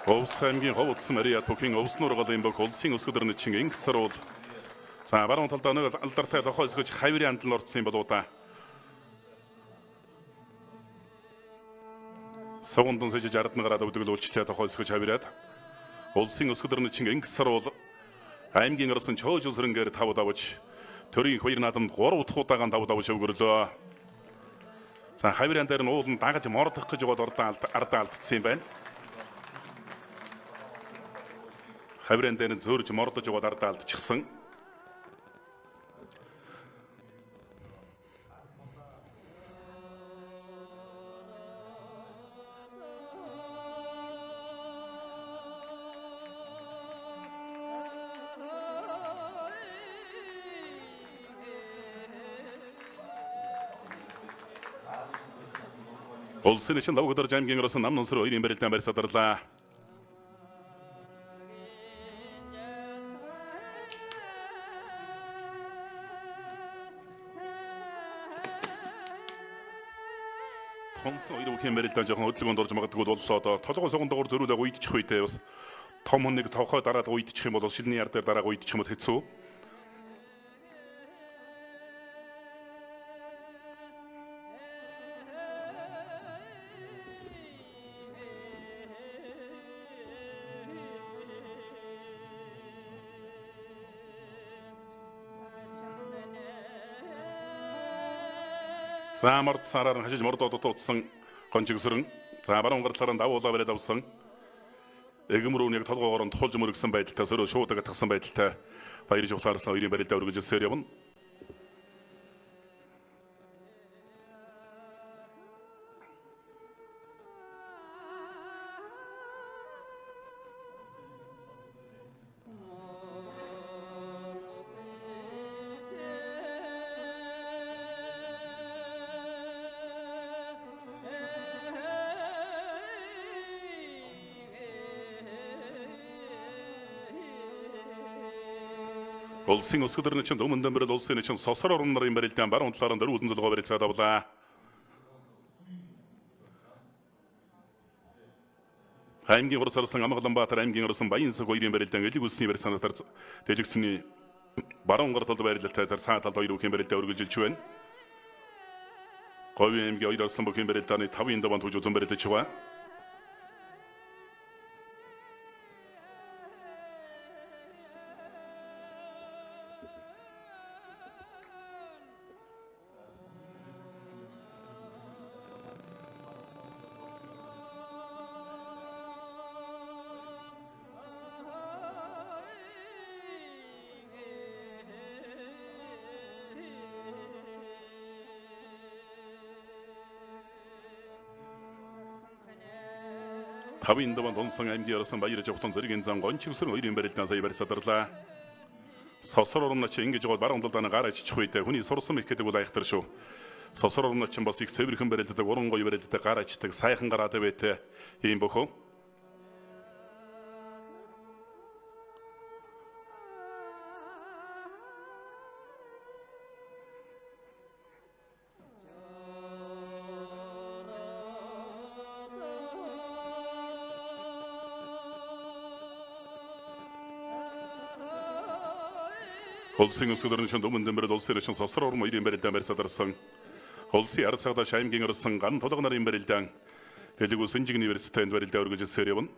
Овс аймгийн Хов утсан Мариад бүхэн Овснуур голын бүх улсын өсгөдөр нэчин инх саруул. За баруун талдаа нэг алдартай тохой өсгөж хаврын андал орцсон юм болоо да. Сугундан сэжиж ард нь гараад өвдөгл үйлчлээ тохой өсгөж хавраад улсын өсгөдөр нэчин инх саруул аймгийн орсон чоож өсрөнгээр тав давж төрийн хоёр наадамд 3 дахь удаага тав давж өвгөрлөө. За хаврын дээр нь уулын дагаж мордох гэж яваад ардаа алдсан юм байна. Хаврын дээр нь зөөрж мордож яваад ардаа алдчихсан. Улсын эчин Лавгдар аймгийн орсон нам нансар хоёрын барилдаан барь садарлаа. Тунсан хоёр бүхийн барилдаан жоохон хөдөлгөөнд орж магадгүй боллоо доо. Толгой суган доогоор зөрүүлээ уйдчих үедээ бас том хүн нэг товхой дараад уйдчих юм бол шилний яр дээр дараа уйдчих юм бол хэцүү. За морд сараар хашиж мордоод утсан гончигсрэн. За баруун гарлаараа давуулаа бариад авсан. Эгэм рүү нэг толгоогоор нь тулж мөргсөн байдалтай сөрөө шуудаг атгсан байдалтай баяр жуулаарсан хоёрын барилдаа өргөжсөөр явна. Улсын өсгөдөр начин Түмэн Дэмбэрэл улсын начин Сосор урам нарын барилдаан баруун талаараа 4 үлэн золгоо барилцаад авлаа. Аймгийн хурц арсан Амгаланбаатар аймгийн орсон Баянсаг хоёрын барилдаан элэг үлсний барьцааны дотор дэлгэцний баруун гар талд байрлалтай цаа талд хоёр бүхийн барилдаа үргэлжилж байна. Говийн аймгийн хоёр арсан бүхийн барилдааны 5-ын даваанд түж үзэн барилдаж байгаа. Тавын даваанд унсан аймгийн орсон Баяр Жавхлан зэргийн зан гончигсрэн хоёрын барилдаан сая барьсадарлаа. Сосор урам начин ингэж гол баруун талдаа гар аччих үедээ хүний сурсан их гэдэг бол айхтар шүү. Сосор урам начин бас их цэвэрхэн барилдадаг, уран гоё барилдадаг, гар ачдаг, сайхан гараатай байтай ийм бөхөө. Улсын өсгөлөрн шин Түмэн Дэмбэрэл улсын шин Сосор урам хоёрын барилдаан барьсадарсан. Улсын ард цагдаа аймгийн орсон ган тулга нарын барилдаан Дэлэг үсэн жигний университетэнд барилдаа өргөжсөөр явна.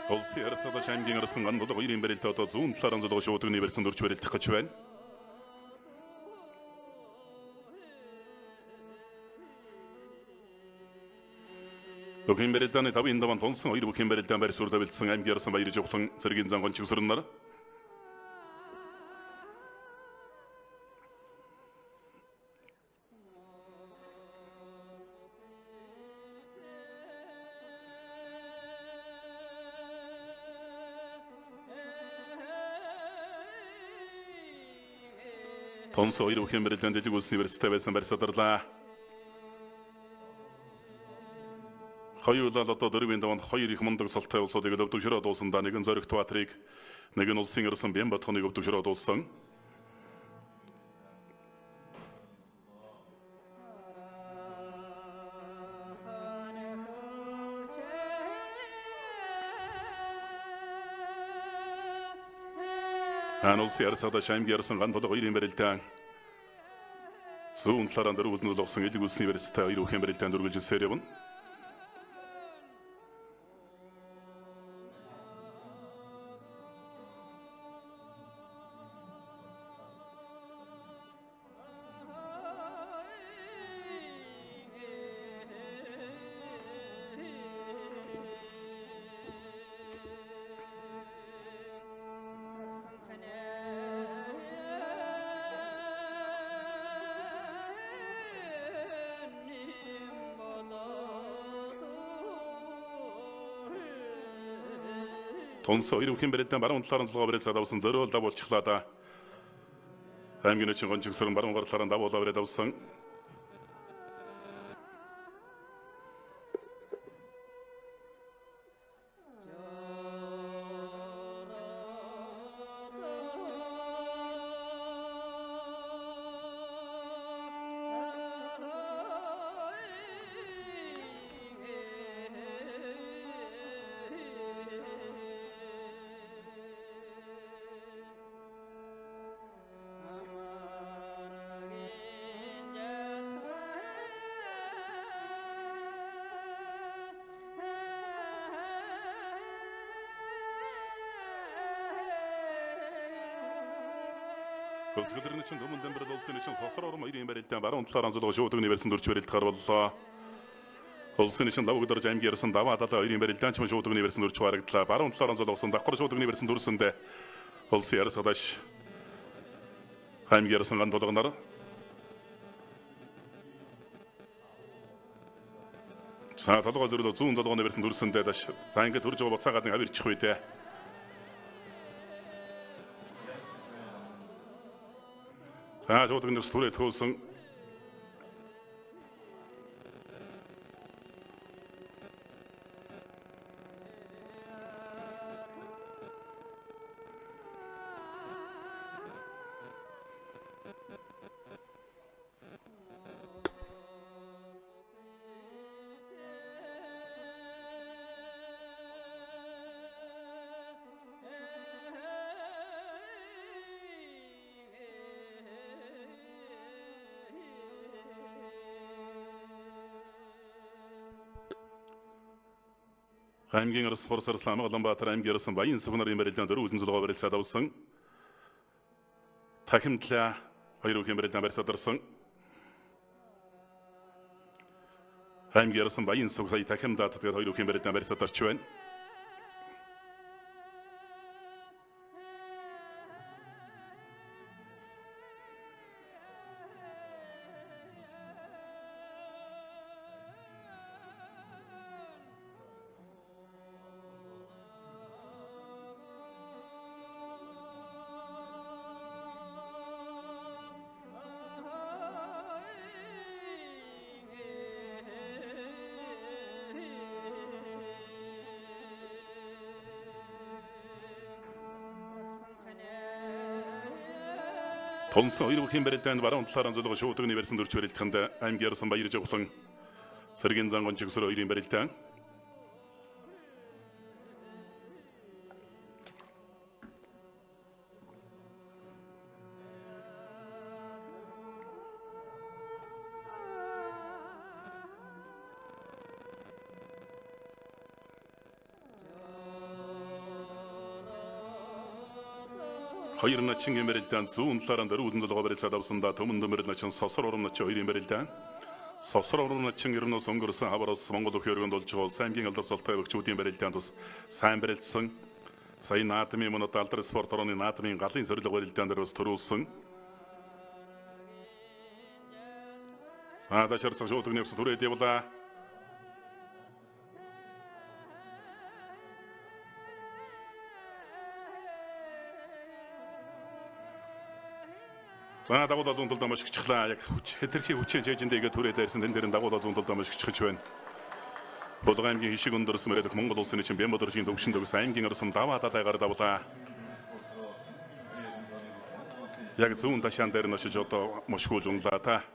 Улсын Харцгаадаш аймгийн арсан ган толгой хоёрын барилдаа одоо зүүн талаар онцлог шуудагны барьсан дөрж барилдах гэж байна. Бүхэн барилдааны 5-ын даван тунсан хоёр бүхэн барилдаан барь сүр тавилдсан аймгийн арсан баяр жавхлан цэргийн зан гончгсөрнөр. Тунсан хоёр бүхэн барилдаан дэлэг үлсний барьцтай байсан барь садарлаа. Хоёулаа одоо дөрвийн даванд хоёр их мундаг цолтой улсуудыг өвдөгшрөө дуулсан да нэгэн Зоригт Баатрыг, нэг нь улсын арсан Бямбатханыг өвдөгшрөө дуулсан. Ан улсын Харцгаадаш аймгийн арсан ган толгой хоёрын барилдаан зүүн талаараа дөрвөлнө болгосон элэг үлсний барьцтай хоёр бүхэн барилдаан дөрвөлжсээр явна. Тунсан хоёр бүхэн барилдаан баруун талаар онцлогоо барилцаад авсан зөрөөл давуулчихлаа да. Аймгийн өчийн гончгсөрөн баруун гар талаараа давуулаа бариад авсан. Өсгөлөрний чинь Түмэн Дэмбэрэл улсын чинь Сосор ором хоёрын барилдаан баруун талаар онцлог шуудаг нэрсэн дөрч барилдахаар боллоо. Улсын чинь Лавгдарж аймгийн ярьсан даваа далаа хоёрын барилдаан ч шуудаг нэрсэн дөрч барагдлаа. Баруун талаар онцлогсон давхар шуудаг нэрсэн дүрсэндээ улсын Харцгаадаш аймгийн ярьсан ган толгоноор за толгой зөрлөө зүүн толгойн нэрсэн дүрсэндээ даш. За ингээд төрж байгаа буцаагаад нэг авирчих үе дээ. За шуудаг нэрс түрээ төөсөн. Аймгийн арс Хурсарсан Улаанбаатар аймгийн арсан Баян сүх нарын барилдаан дөрвөлн зулгаа барилцаад авсан. Тахимтлаа хоёр үхэн барилдаан барьцаадарсан. Аймгийн арсан Баян сүх сая тахимдаа тэгээд хоёр үхэн барилдаан барьцаадарч байна. Тунсан хоёр бүхэн барилдаанд баруун талаар онцлог шуудаг нэрсэн дөрч барилдаханд аймгийн арсан баяр жавхлан сэргийн зан гончгсөр хоёрын барилдаан Хоёр начин барилдаан зүүн талаараа дөрвөн толгой барилцаад авсандаа Төмөн дөмөрл начин Сосор урам начин хоёрын барилдаан Сосор урам начин ерөнөөс өнгөрсөн хавар ус Монгол өх өргөнд болж байгаа Улс аймгийн алдар цолтой бөгчүүдийн барилдаанд бас сайн барилцсан. Сая наадмын мөн одоо алдар спорт орооны наадмын галын сорилго барилдаан дээр бас төрүүлсэн. За дашарцах шуудаг нэвс түрээд явлаа. За дагуулаа зүүн талдаа мошигчлаа. Яг хүч хэтэрхий хүчээ чэйжэндээ түрээд дайрсан. Тэн дээр нь дагуулаа зүүн талдаа мошигчж байна. Булган аймгийн хишиг өндөрсөн мөрөдөх Монгол улсын чинь Бямбодоржийн төвшөнд өгс аймгийн орсон даваа дадайгаар давлаа. Яг зүүн ташаан дээр нь очиж одоо мошгуулж унлаа та.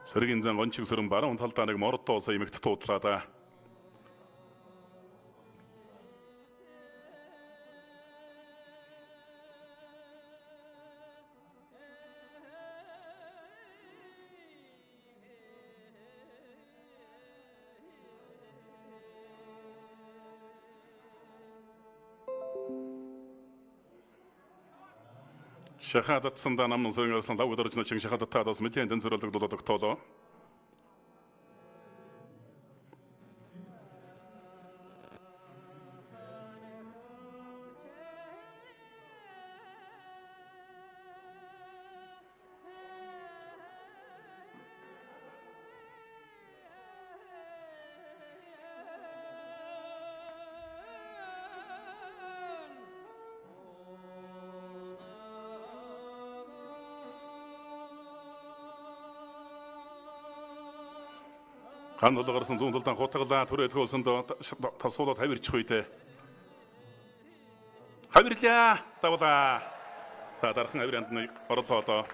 Сэргийн зан гончиг сөрөн баруун талдаа нэг мордоо сая эмэгт туудлаа да. Шахадатсандаа намнан сөрөн гарсан лав өдөрж начин шахадатаа бас мэдэн тэнцвэрлэг дулаадаг тоолоо. Ган тул гарсан зүүн талдан хутгалаа түрээ төгөөсөнд тасуулаад хавирчих үедээ. Хавирлаа давлаа. За дархан хавир андны орлоо одоо.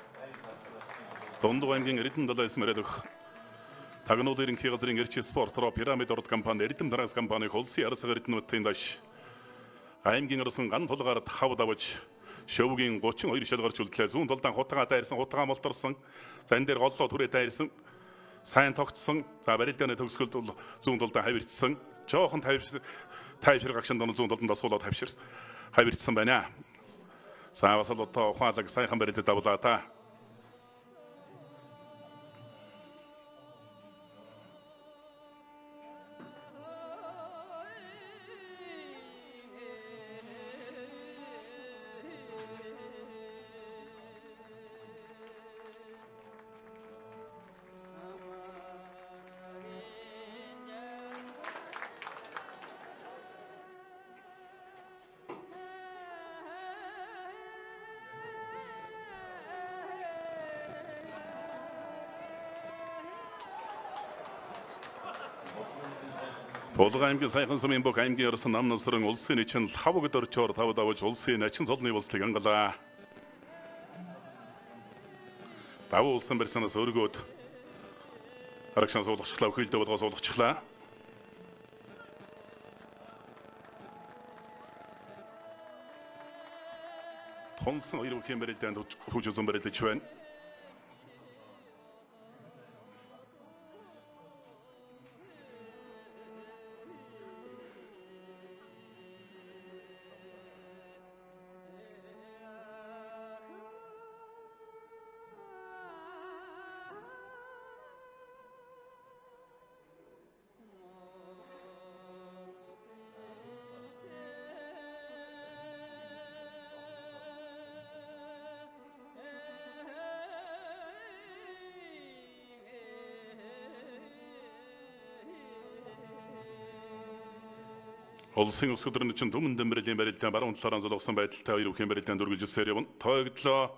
Дундуур аймгийн Эрдэнэ 79 мөрөд өгөх. Тагнуул ерөнхий газрын Эрчи спорт руу Пирамид урд компани Эрдэм Транс компани улсын ярцаг Эрдэнэ даш. Аймгийн орсон ган тулгаар тав давж шөвгийн 32 шал гарч үлдлээ. Зүүн талдан хутгаа дайрсан, хутгаа молторсон. За энэ дээр голлоо түрээ дайрсан. Сайн тогтсон. За барилдааны төгсгөлд бол зүүн талдаа хавирцсан. Жоохон тайвшир гагшин дон зүүн талдаа суулаад хавширсан. Хавирцсан байна. За бас л одоо ухаалаг сайхан барилдад давлаа та. Булган аймгийн сайхан сумын бүх аймгийн орсон нам нусран улсын чин лавг дөрчөөр тав давж улсын начин цолны болслыг ангалаа. Давуу улсын барьсанаас өргөөд арагшан суулгачлаа, өхөлдөө болгоо суулгачлаа. Тонсон хоёр бүхэн барилдаанд хүч үзэн барилдаж байна. Улсын өсгөдөр чинь Түмэн Дэмбэрлийн барилдаан баруун талаараа золгосон байдалтай хоёр бүхэн барилдаанд үргэлжилсээр явна. Тойгдлоо.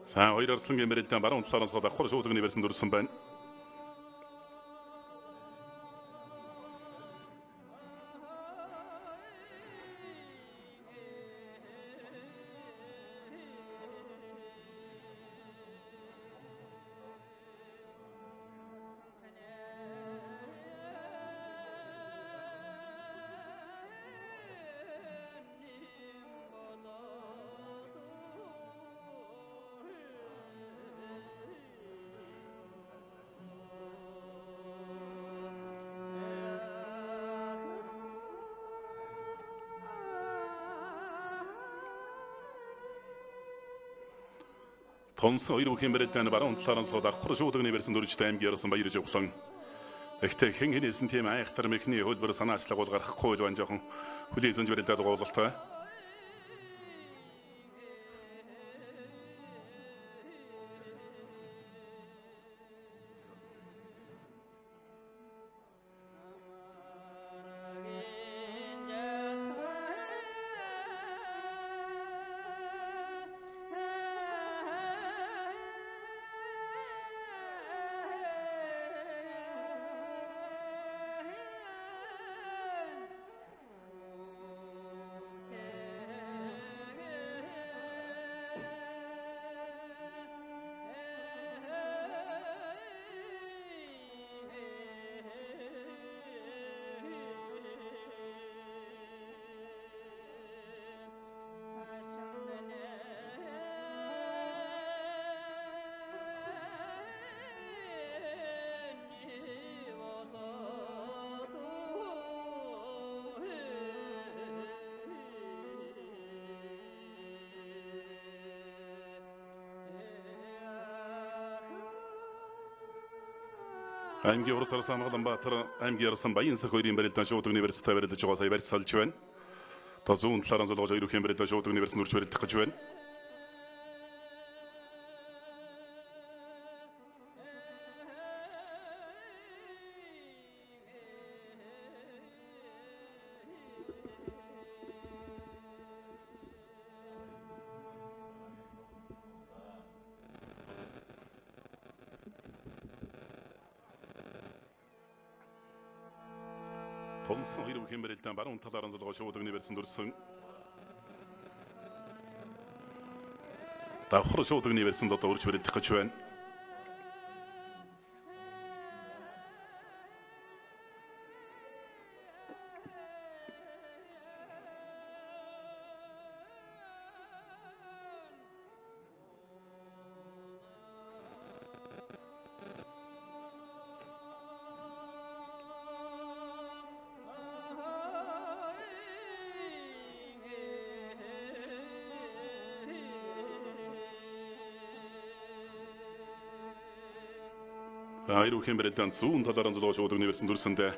За хоёр арслангийн барилдаан баруун талаар онцгой давхар шуудагны барьсан дүрсэн байна. Тонсон хоёр бүхийн барилдаан баруун талаар онцгой давхар шуудагны барьсан дүржтэй аймгийн яросон баяр жавхлан. Гэхдээ хэн хэнээсэн тийм айхтар мэхний хөлбөр санаачлаг бол гарахгүй л байна жоохон хүлээ эзэнж барилдаад байгаа бололтой. Аймгийн урд сарсан Амгаланбаатар аймгийн ярсан Баянсах хоёрын барилдаан шуудагны барилцтай барилдаж байгаа сая барьцалж байна. Одоо зүүн талаар онцлогож хоёр бүхийн барилдаан шуудагны барьсан дүрж барилдах гэж байна. Тонсон хоёр бүхийн барилдаан баруун талаар онцлогоо шуудагны барьсан дүрсэн. Давхар шуудагны барьсан одоо үрж барилдах гэж байна. Хоёр бүхийн барилдаан зүүн талаар онцлогоо шуудагны барьсан дүрсэндээ.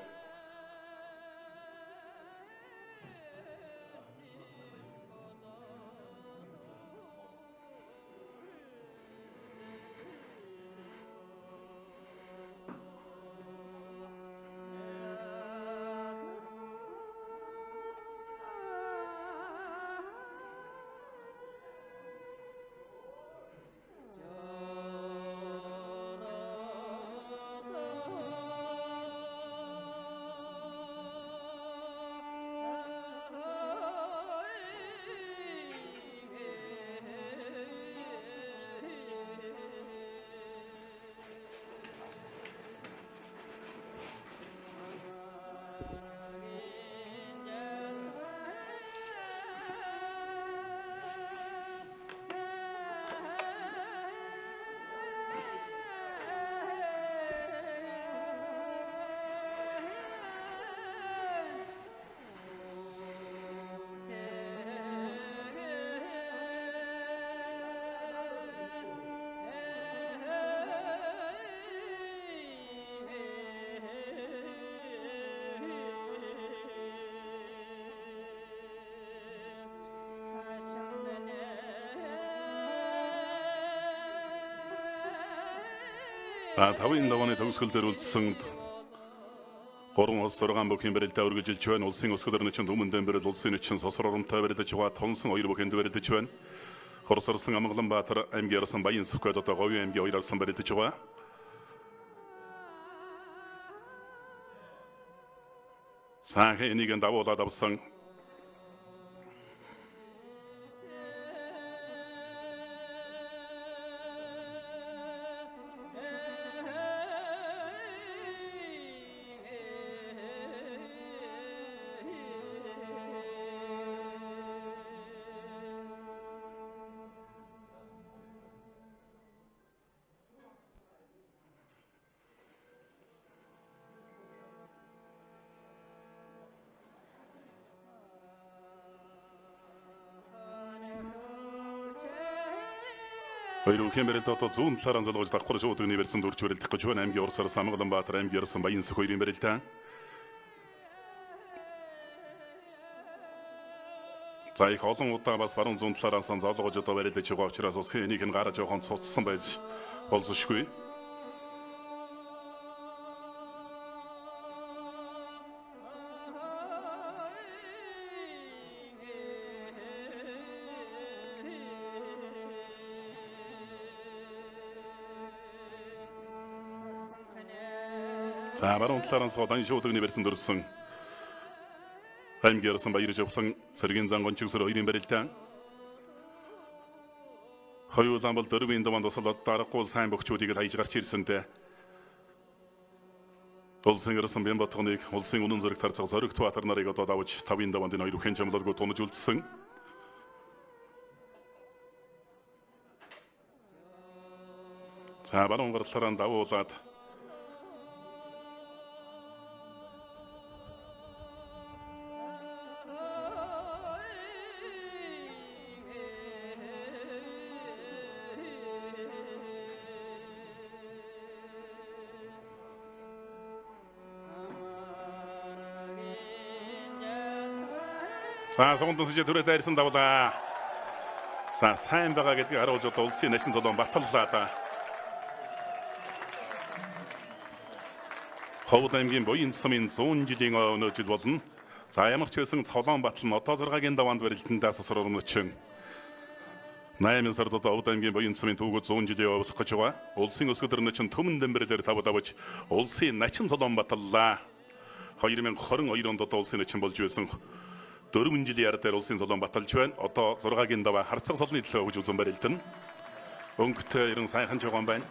За 5-ын давааны төгсгөл дээр үлдсэн 3 улс 6 бүхийн барилдаа өргөжилж байна. Улсын өсгөл орны чинь түмэн дэмбэрэл улсын чинь сосор оромтой барилдаж байгаа. Тонсон хоёр бүхэнд барилдаж байна. Хорсорсон Амгаланбаатар аймгийн арсан Баян Сүхбат одоо Говийн аймгийн хоёр арсан барилдаж байгаа. Сайхан энийг давуулаад авсан. Хоёр үхэн барилд одоо зүүн талаараа золгож давхар шуудаг нэрсэн дөрж барилдах гэж байна. Аймгийн урсаар Самгаланбаатар аймгийн арсан Баян Сүх хоёрын барилдаа. За их олон удаа бас баруун зүүн талаараа золгож одоо барилдаж байгаа учраас ус энийг нь гараа жоохон цуцсан байж болзошгүй. За баруун талаараа суудан шуудаг нэрсэн дөрсөн. Аймгийн арсан баяр жавхлан цэргийн зан гончигсөр хоёрын барилдаа. Хоёулаан бол дөрвийн даван тусалаад дарахгүй сайн бохчуудыг л хайж гарч ирсэнтэй. Улсын арсан Бямбатгоныг улсын үнэн зэрэг тарцаг Зоригт Баатар нарыг одоо давж тавын даванд энэ хоёр хэн чамлалгүй тунаж үлдсэн. За баруун гарлаараа давуулаад За суган дүнсэж түрээ дайрсан давлаа. За сайн байгаа гэдгийг харуулж одоо улсын начин золон баталлаа да. Ховд аймгийн буян сумын 100 жилийн өнөө жил болно. За ямар ч байсан Цолоон Батал нь одоо 6-гийн даваанд барилдандаа сосроор өнөчөн. 8 сард одоо Овд аймгийн буян сумын түүгүүд 100 жилийн явуулах гэж байгаа. Улсын өсгөдөр өнөчөн Түмэн Дэмбэрлэр тав давж улсын начин золон баталлаа. 2022 онд одоо улсын начин болж байсан. 4 жилийн яр дээр улсын золон баталж байна. Одоо 6-гийн даваа харцаг солны төлөө өгж үзэн барилдана. Өнгөтэй ерэн сайхан жогоон байна.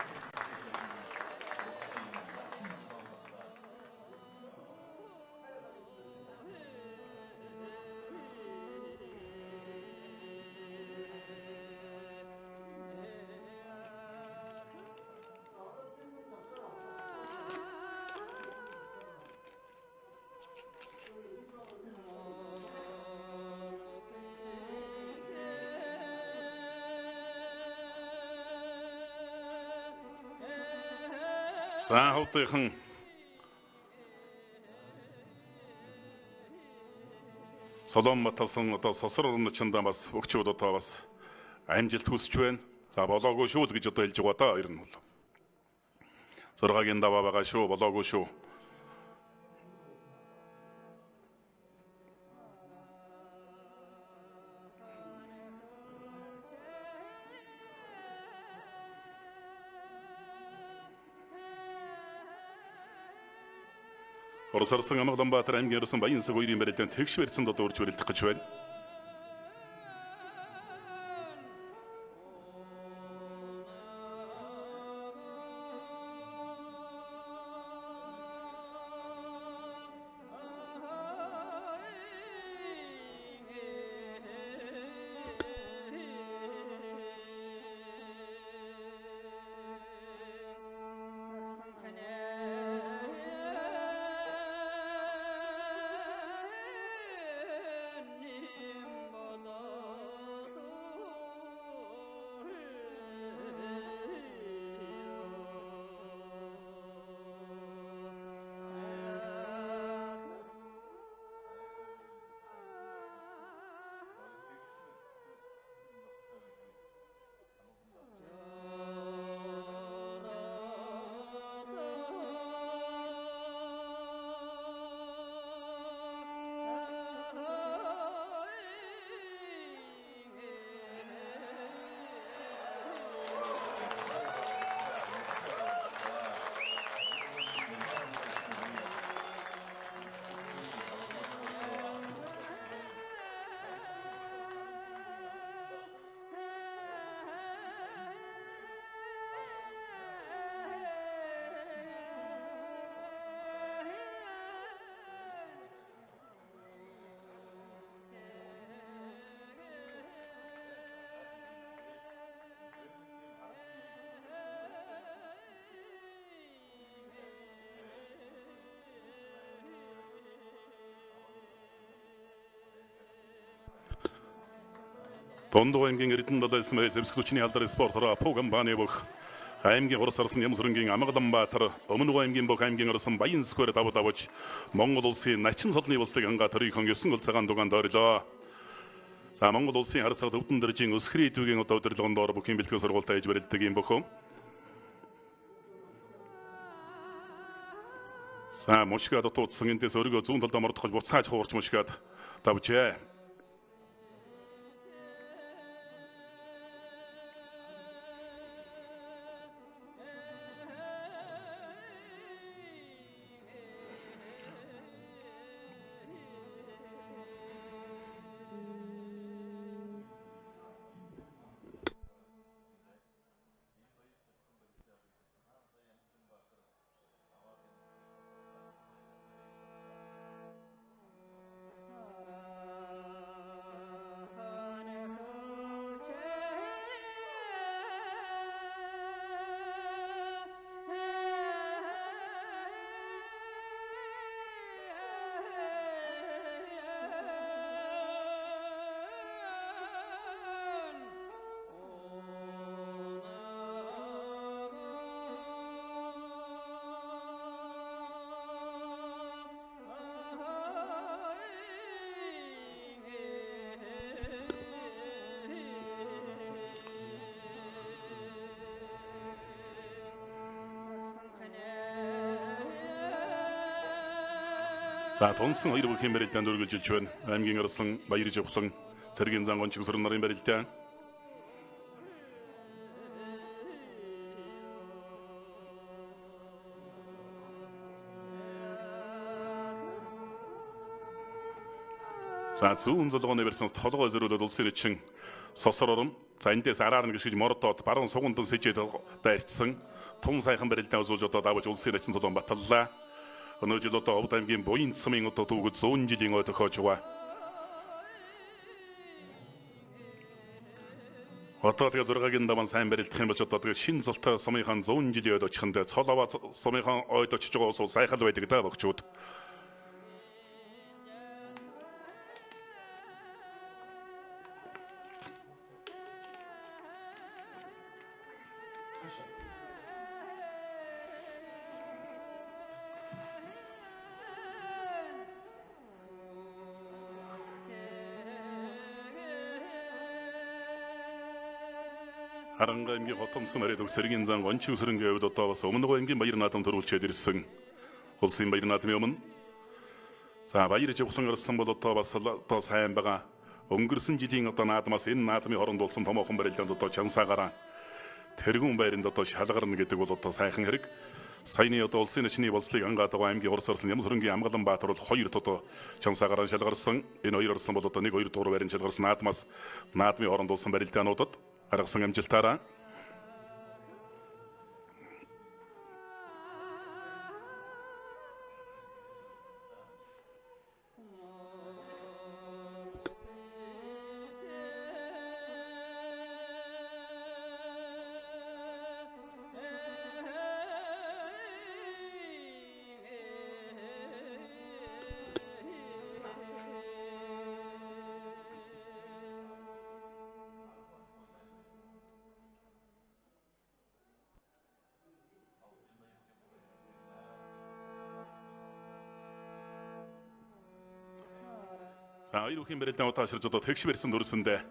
За ховдынхан Солон баталсан одоо сосор орночондоо бас өгчүүд одоо бас амжилт хүсэж байна. За болоогүй шүү л гэж одоо хэлж байгаа даа ер нь бол. 6-гийн даваа байгаа шүү, болоогүй шүү. Оросорсон Амгаланбаатар аймгийн өрсөн Баян-Сүх хоёрын барилдаан тэгш барьсан одоо урьж барилдах гэж байна. Дондоо аймгийн Эрдэнэ далайсан зэвсэг хүчний алдар спортоор Апу компани бүх аймгийн 3 сарсан Ямсрынгийн Амгаланбаатар Өмнө аймгийн бүх аймгийн орсон Баян сүхээр давд авч Монгол улсын начин цолны болслыг ангаа төрийнхөн 9 гол цагаан дугаанд ойрлоо. За Монгол улсын хар цаг төвдөн дэржийн өсгөрийн идэвгийн одоо удирдлагын доор бүхийн бэлтгэл сургуультай иж барилдаг юм бөхөн. За мушгаад дутуудсан эндээс өргөө зүүн талдаа мордохож буцааж хуурч мушгаад давжээ. За тунсан хоёр бүхийн барилдаанд үргэлжилж байна. Аймгийн орсон Баяр Живхлан цэргийн зан гончиг сүрэн нарын барилдаа. За зүүн золгооны барьсан толгой зөрүүлээд улсын чин сосор ором. За эндээс араар нь гიშгэж мордоод баруун сугандан сэжээд дайрцсан. Тун сайхан барилдаа үзүүлж одоо давж улсын чин золгоон баталлаа. Өнөө жил одоо Овд аймгийн буян цамын одоо дүүгэд 100 жилийн ой тохиож байгаа. Одоо тэгээ 6-гийн даван сайн барилдах юм бол одоо тэгээ шин золтой сумынхан 100 жилийн ойд очихонд цол аваа сумынхан ойд очиж байгаа усуу сайхал байдаг да богчууд. Харанга аймгийн Хотомсон морид цэргийн зан гончиг сүрэнгийн хувьд одоо бас Өмнө аймгийн Баяр наадам төрүүлчээд ирсэн. Улсын Баяр наадмын өмнө за Баяр Живхлан гарсан бол одоо бас одоо сайн байгаа. Өнгөрсөн жилийн одоо наадмаас энэ наадмын оронд болсон томоохон барилдаанд одоо чансаагаараа тэргүүн байранд одоо шалгарна гэдэг бол одоо сайхан хэрэг. Саяны одоо улсын начны болслыг ангаад байгаа аймгийн 3 сарсан Ямсрынгийн Амгаланбаатар бол 2 одоо чансаагаараа шалгарсан. Энэ хоёр орсон бол одоо 1 2 дугаар байранд шалгарсан наадмаас наадмын оронд болсон барилдаануудад гаргасан амжилтаараа За хоёр бүхийн барилдаан удаа ширж одоо тэгш барьсан дүрсэндээ.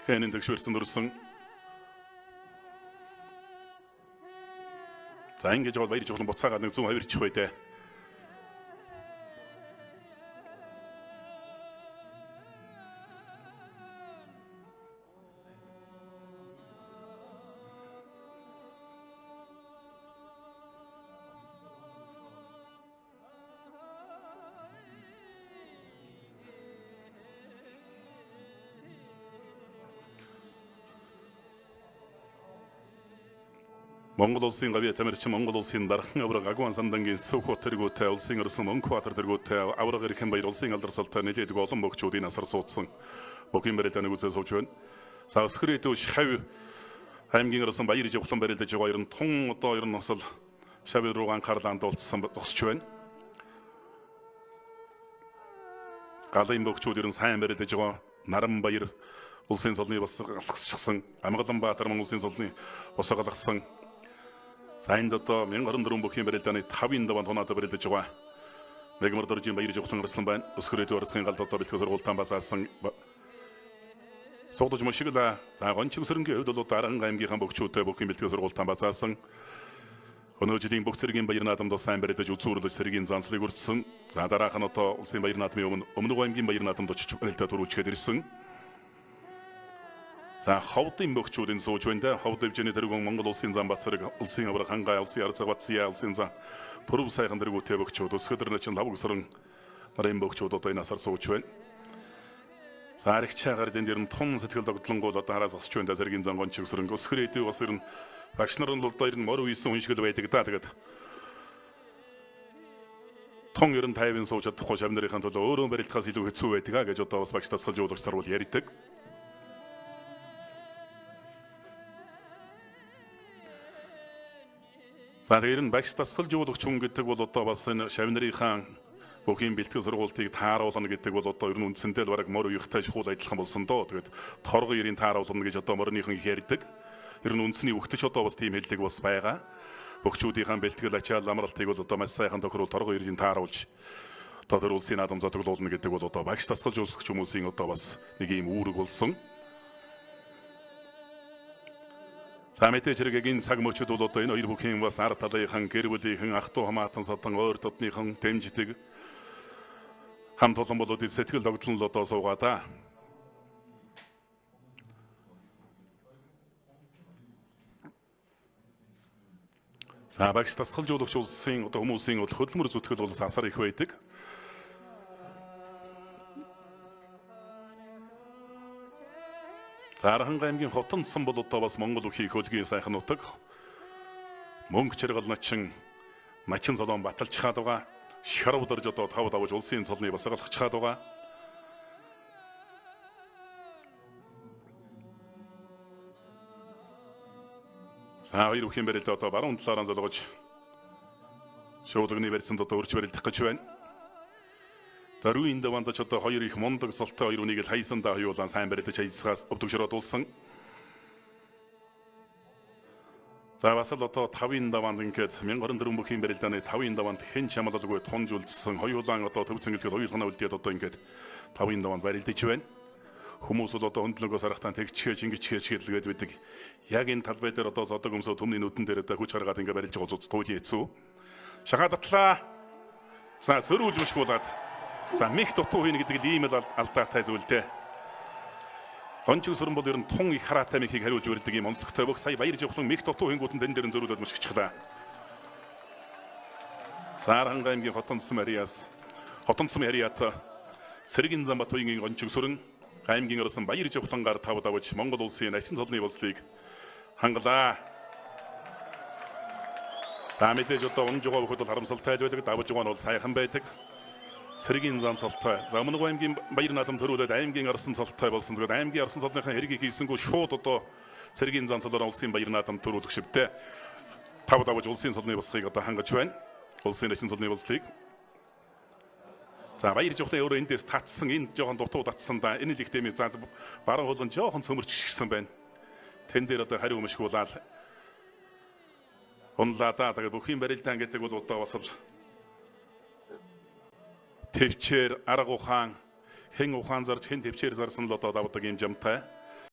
Хэнэн тэгш барьсан дүрсэн. За ингэж бол Баяр Живхлан буцаагаад нэг зүүн авирчих бай дээ. Монгол улсын гавьяа тамирчин Монгол улсын дархан авраг Агуан самдангийн Сүхот тэргүүтэй улсын өрсөн Мөнхбаатар тэргүүтэй авраг Эрхэн баяр улсын алдар салтай нэлээдэг олон богчуудын асар суудсан. Бүхийн барилдааны үзээ сууж байна. За өсгөрийн дүү шав аймгийн өрсөн Баяр Живхлан барилдаж байгаа ер нь тун одоо ер нь бас л шав руу анхаарлаа хандуулсан зогсож байна. Галын богчууд ер нь сайн барилдаж байгаа. Наран баяр Улсын цолны бас алгасчихсан. Амгаланбаатар мөн улсын цолны босго алгасан. За энд одоо 1024 бүхийн барилдааны 5-ын даваанд хунаад барилдаж байгаа. Мегмар доржийн баяр жавхлан гарсан байна. Өсгөрөөдөө орцгийн галд одоо бэлтгэл сургуультан базаасан. Суудаж мөшиглээ. За гончиг сөрөнгийн хувьд бол Даран аймгийнхаа бөгчүүдтэй бүхийн бэлтгэл сургуультан базаасан. Өнөө жилийн бүх цэргийн баяр наадамд бас сайн барилдаж үзүүрлэж цэргийн занслыг үрдсэн. За дараах нь одоо улсын баяр наадмын өмнө Өмнөг аймгийн баяр наадамд очиж барилдаа төрүүлчихэд ирсэн. За ховдын бөгчүүдийн сууж байна да. Ховд хэмжээний тэргүүн Монгол улсын зам Бацэрэг, улсын авраг хангай, улсын арцаг Бация, улсын зам Пүрв сайхан тэргүүтэй бөгчүүд өсгөдөр начин лавг сөрөн нарын бөгчүүд одоо энэ асар сууж байна. За аригчаа гардын дэр нь тун сэтгэл догдлонгуул одоо хараа зогсож байна да. Цэргийн зан гончиг сөрөн өсгөр эдүү бас ер нь багш нар нь бол одоо ер нь мор үйсэн хүн шиг л байдаг да. Тэгээд тун ер нь 50-ын сууж чадахгүй шав нарын төлөө өөрөө барилдахаас илүү хэцүү байдаг а гэж одоо бас багш дасгалж жуулагч нар бол ярьдаг. За тэр нь багш дасгал жуулагч хүн гэдэг бол одоо бас энэ шав нарынхаа бүхийн бэлтгэл сургуультыг тааруулна гэдэг бол одоо ер нь үндсэндээ л бараг мор уяхтай чухал адилхан болсон доо. Тэгээд торгон ерийн тааруулна гэж одоо морныхан их ярьдаг. Ер нь үндэсний өгтөч одоо бас тийм хэллэг бас байгаа. Бөгчүүдийнхаа бэлтгэл ачаал амралтыг бол одоо маш сайхан тохируул торгон ерийн тааруулж одоо тэр улсын наадам зотглуулна гэдэг бол одоо багш дасгал жуулагч хүмүүсийн одоо бас нэг ийм үүрэг болсон. За мэдээж хэрэг энэ цаг мөчид бол одоо энэ хоёр бүхийн бас ар талынхан гэр бүлийнхэн ах トゥ хамаатан садан ойр дотныхан дэмждэг хамт олон болоод сэтгэл догдлон л одоо суугаа да. За багш дасгал жуулагч улсын одоо хүмүүсийн бол хөдөлмөр зүтгэл бол асар их байдаг. За Архангай аймгийн Хотонцсон бол одоо бас Монгол бүхий хөлгийн сайхан нутаг. Мөнгө чаргал начин начин золон баталж хаад байгаа. Шарав дорж одоо тав давж улсын цолны басгалах хаад байгаа. За хоёр бүхийн барилд одоо баруун талаараа золгож шуудагны барьцанд одоо өрч барилдах гэж байна. Дөрвийн даванд ч одоо хоёр их мундаг цолтой хоёр үнийг л хайсандаа хоёулаа сайн барилдаж хайсгаас өвдөгшрөөд улсан. За бас л одоо 5-ын даванд ингээд 1024 бүхийн барилдааны 5-ын даванд хэн чамлалгүй тунж үлдсэн хоёулаа одоо төв цэнгэлгээд хоёулахна үлдээд одоо ингээд 5-ын даванд барилдаж байна. Хүмүүс бол одоо өндлөнгөө сарахтаа тэгчхээ чингичхээ чиглэлгээд байдаг. Яг энэ талбай дээр одоо зодог өмсөө төмний нүдэн дээр одоо хүч гаргаад ингээд барилж байгаа зуд туйлын хэцүү. Шахаа татлаа. За зөрүүлж мөшгүүлээд. За мэх дутуу хийнэ гэдэг л ийм л алдаатай зүйл дээ. Гончиг сүрэн бол ер нь тун их хараатай мехийг хариулж барьдаг ийм онцлогтой бөх. Сая баяр жавхлан мэх дутуу хийнгүүт нь тэн дээр нь зөрүүлээд мөшгчихлаа. Саархангай аймгийн Хотонцсон Мариас Хотонцсон Мариат Цэргийн Замбат туйнгийн гончиг сүрэн аймгийн орсон баяр жавхлангаар тав давж Монгол улсын начин цолны болслыг хангалаа. За мэдээж одоо унж байгаа бүхэд бол харамсалтай байдаг, давж байгаа нь бол сайхан байдаг. Цэргийн зам цолтой. За Өмнөг аймгийн баяр наадам төрүүлээд аймгийн арсан цолтой болсон. Тэгээд аймгийн арсан цолныхаа хэргийг хийсэнгүү шууд одоо цэргийн зам цолоор улсын баяр наадам төрүүлэх шивтэй. Тав давж улсын цолны босхийг одоо хангаж байна. Улсын начин цолны бослыг. За баяр жавхлан өөрөө эндээс татсан, энд жоохон дутуу татсан да. Энэ л их дэмий. За баруун хулган жоохон цөмөрч гисэн байна. Тэн дээр одоо хариу өмшгүүлаад унлаа да. Тэгээд бүхийн барилдаан гэдэг бол одоо бас л төвчээр арга ухаан хэн ухаан зарж хэн төвчээр зарсан л одоо давдаг юм жамтай.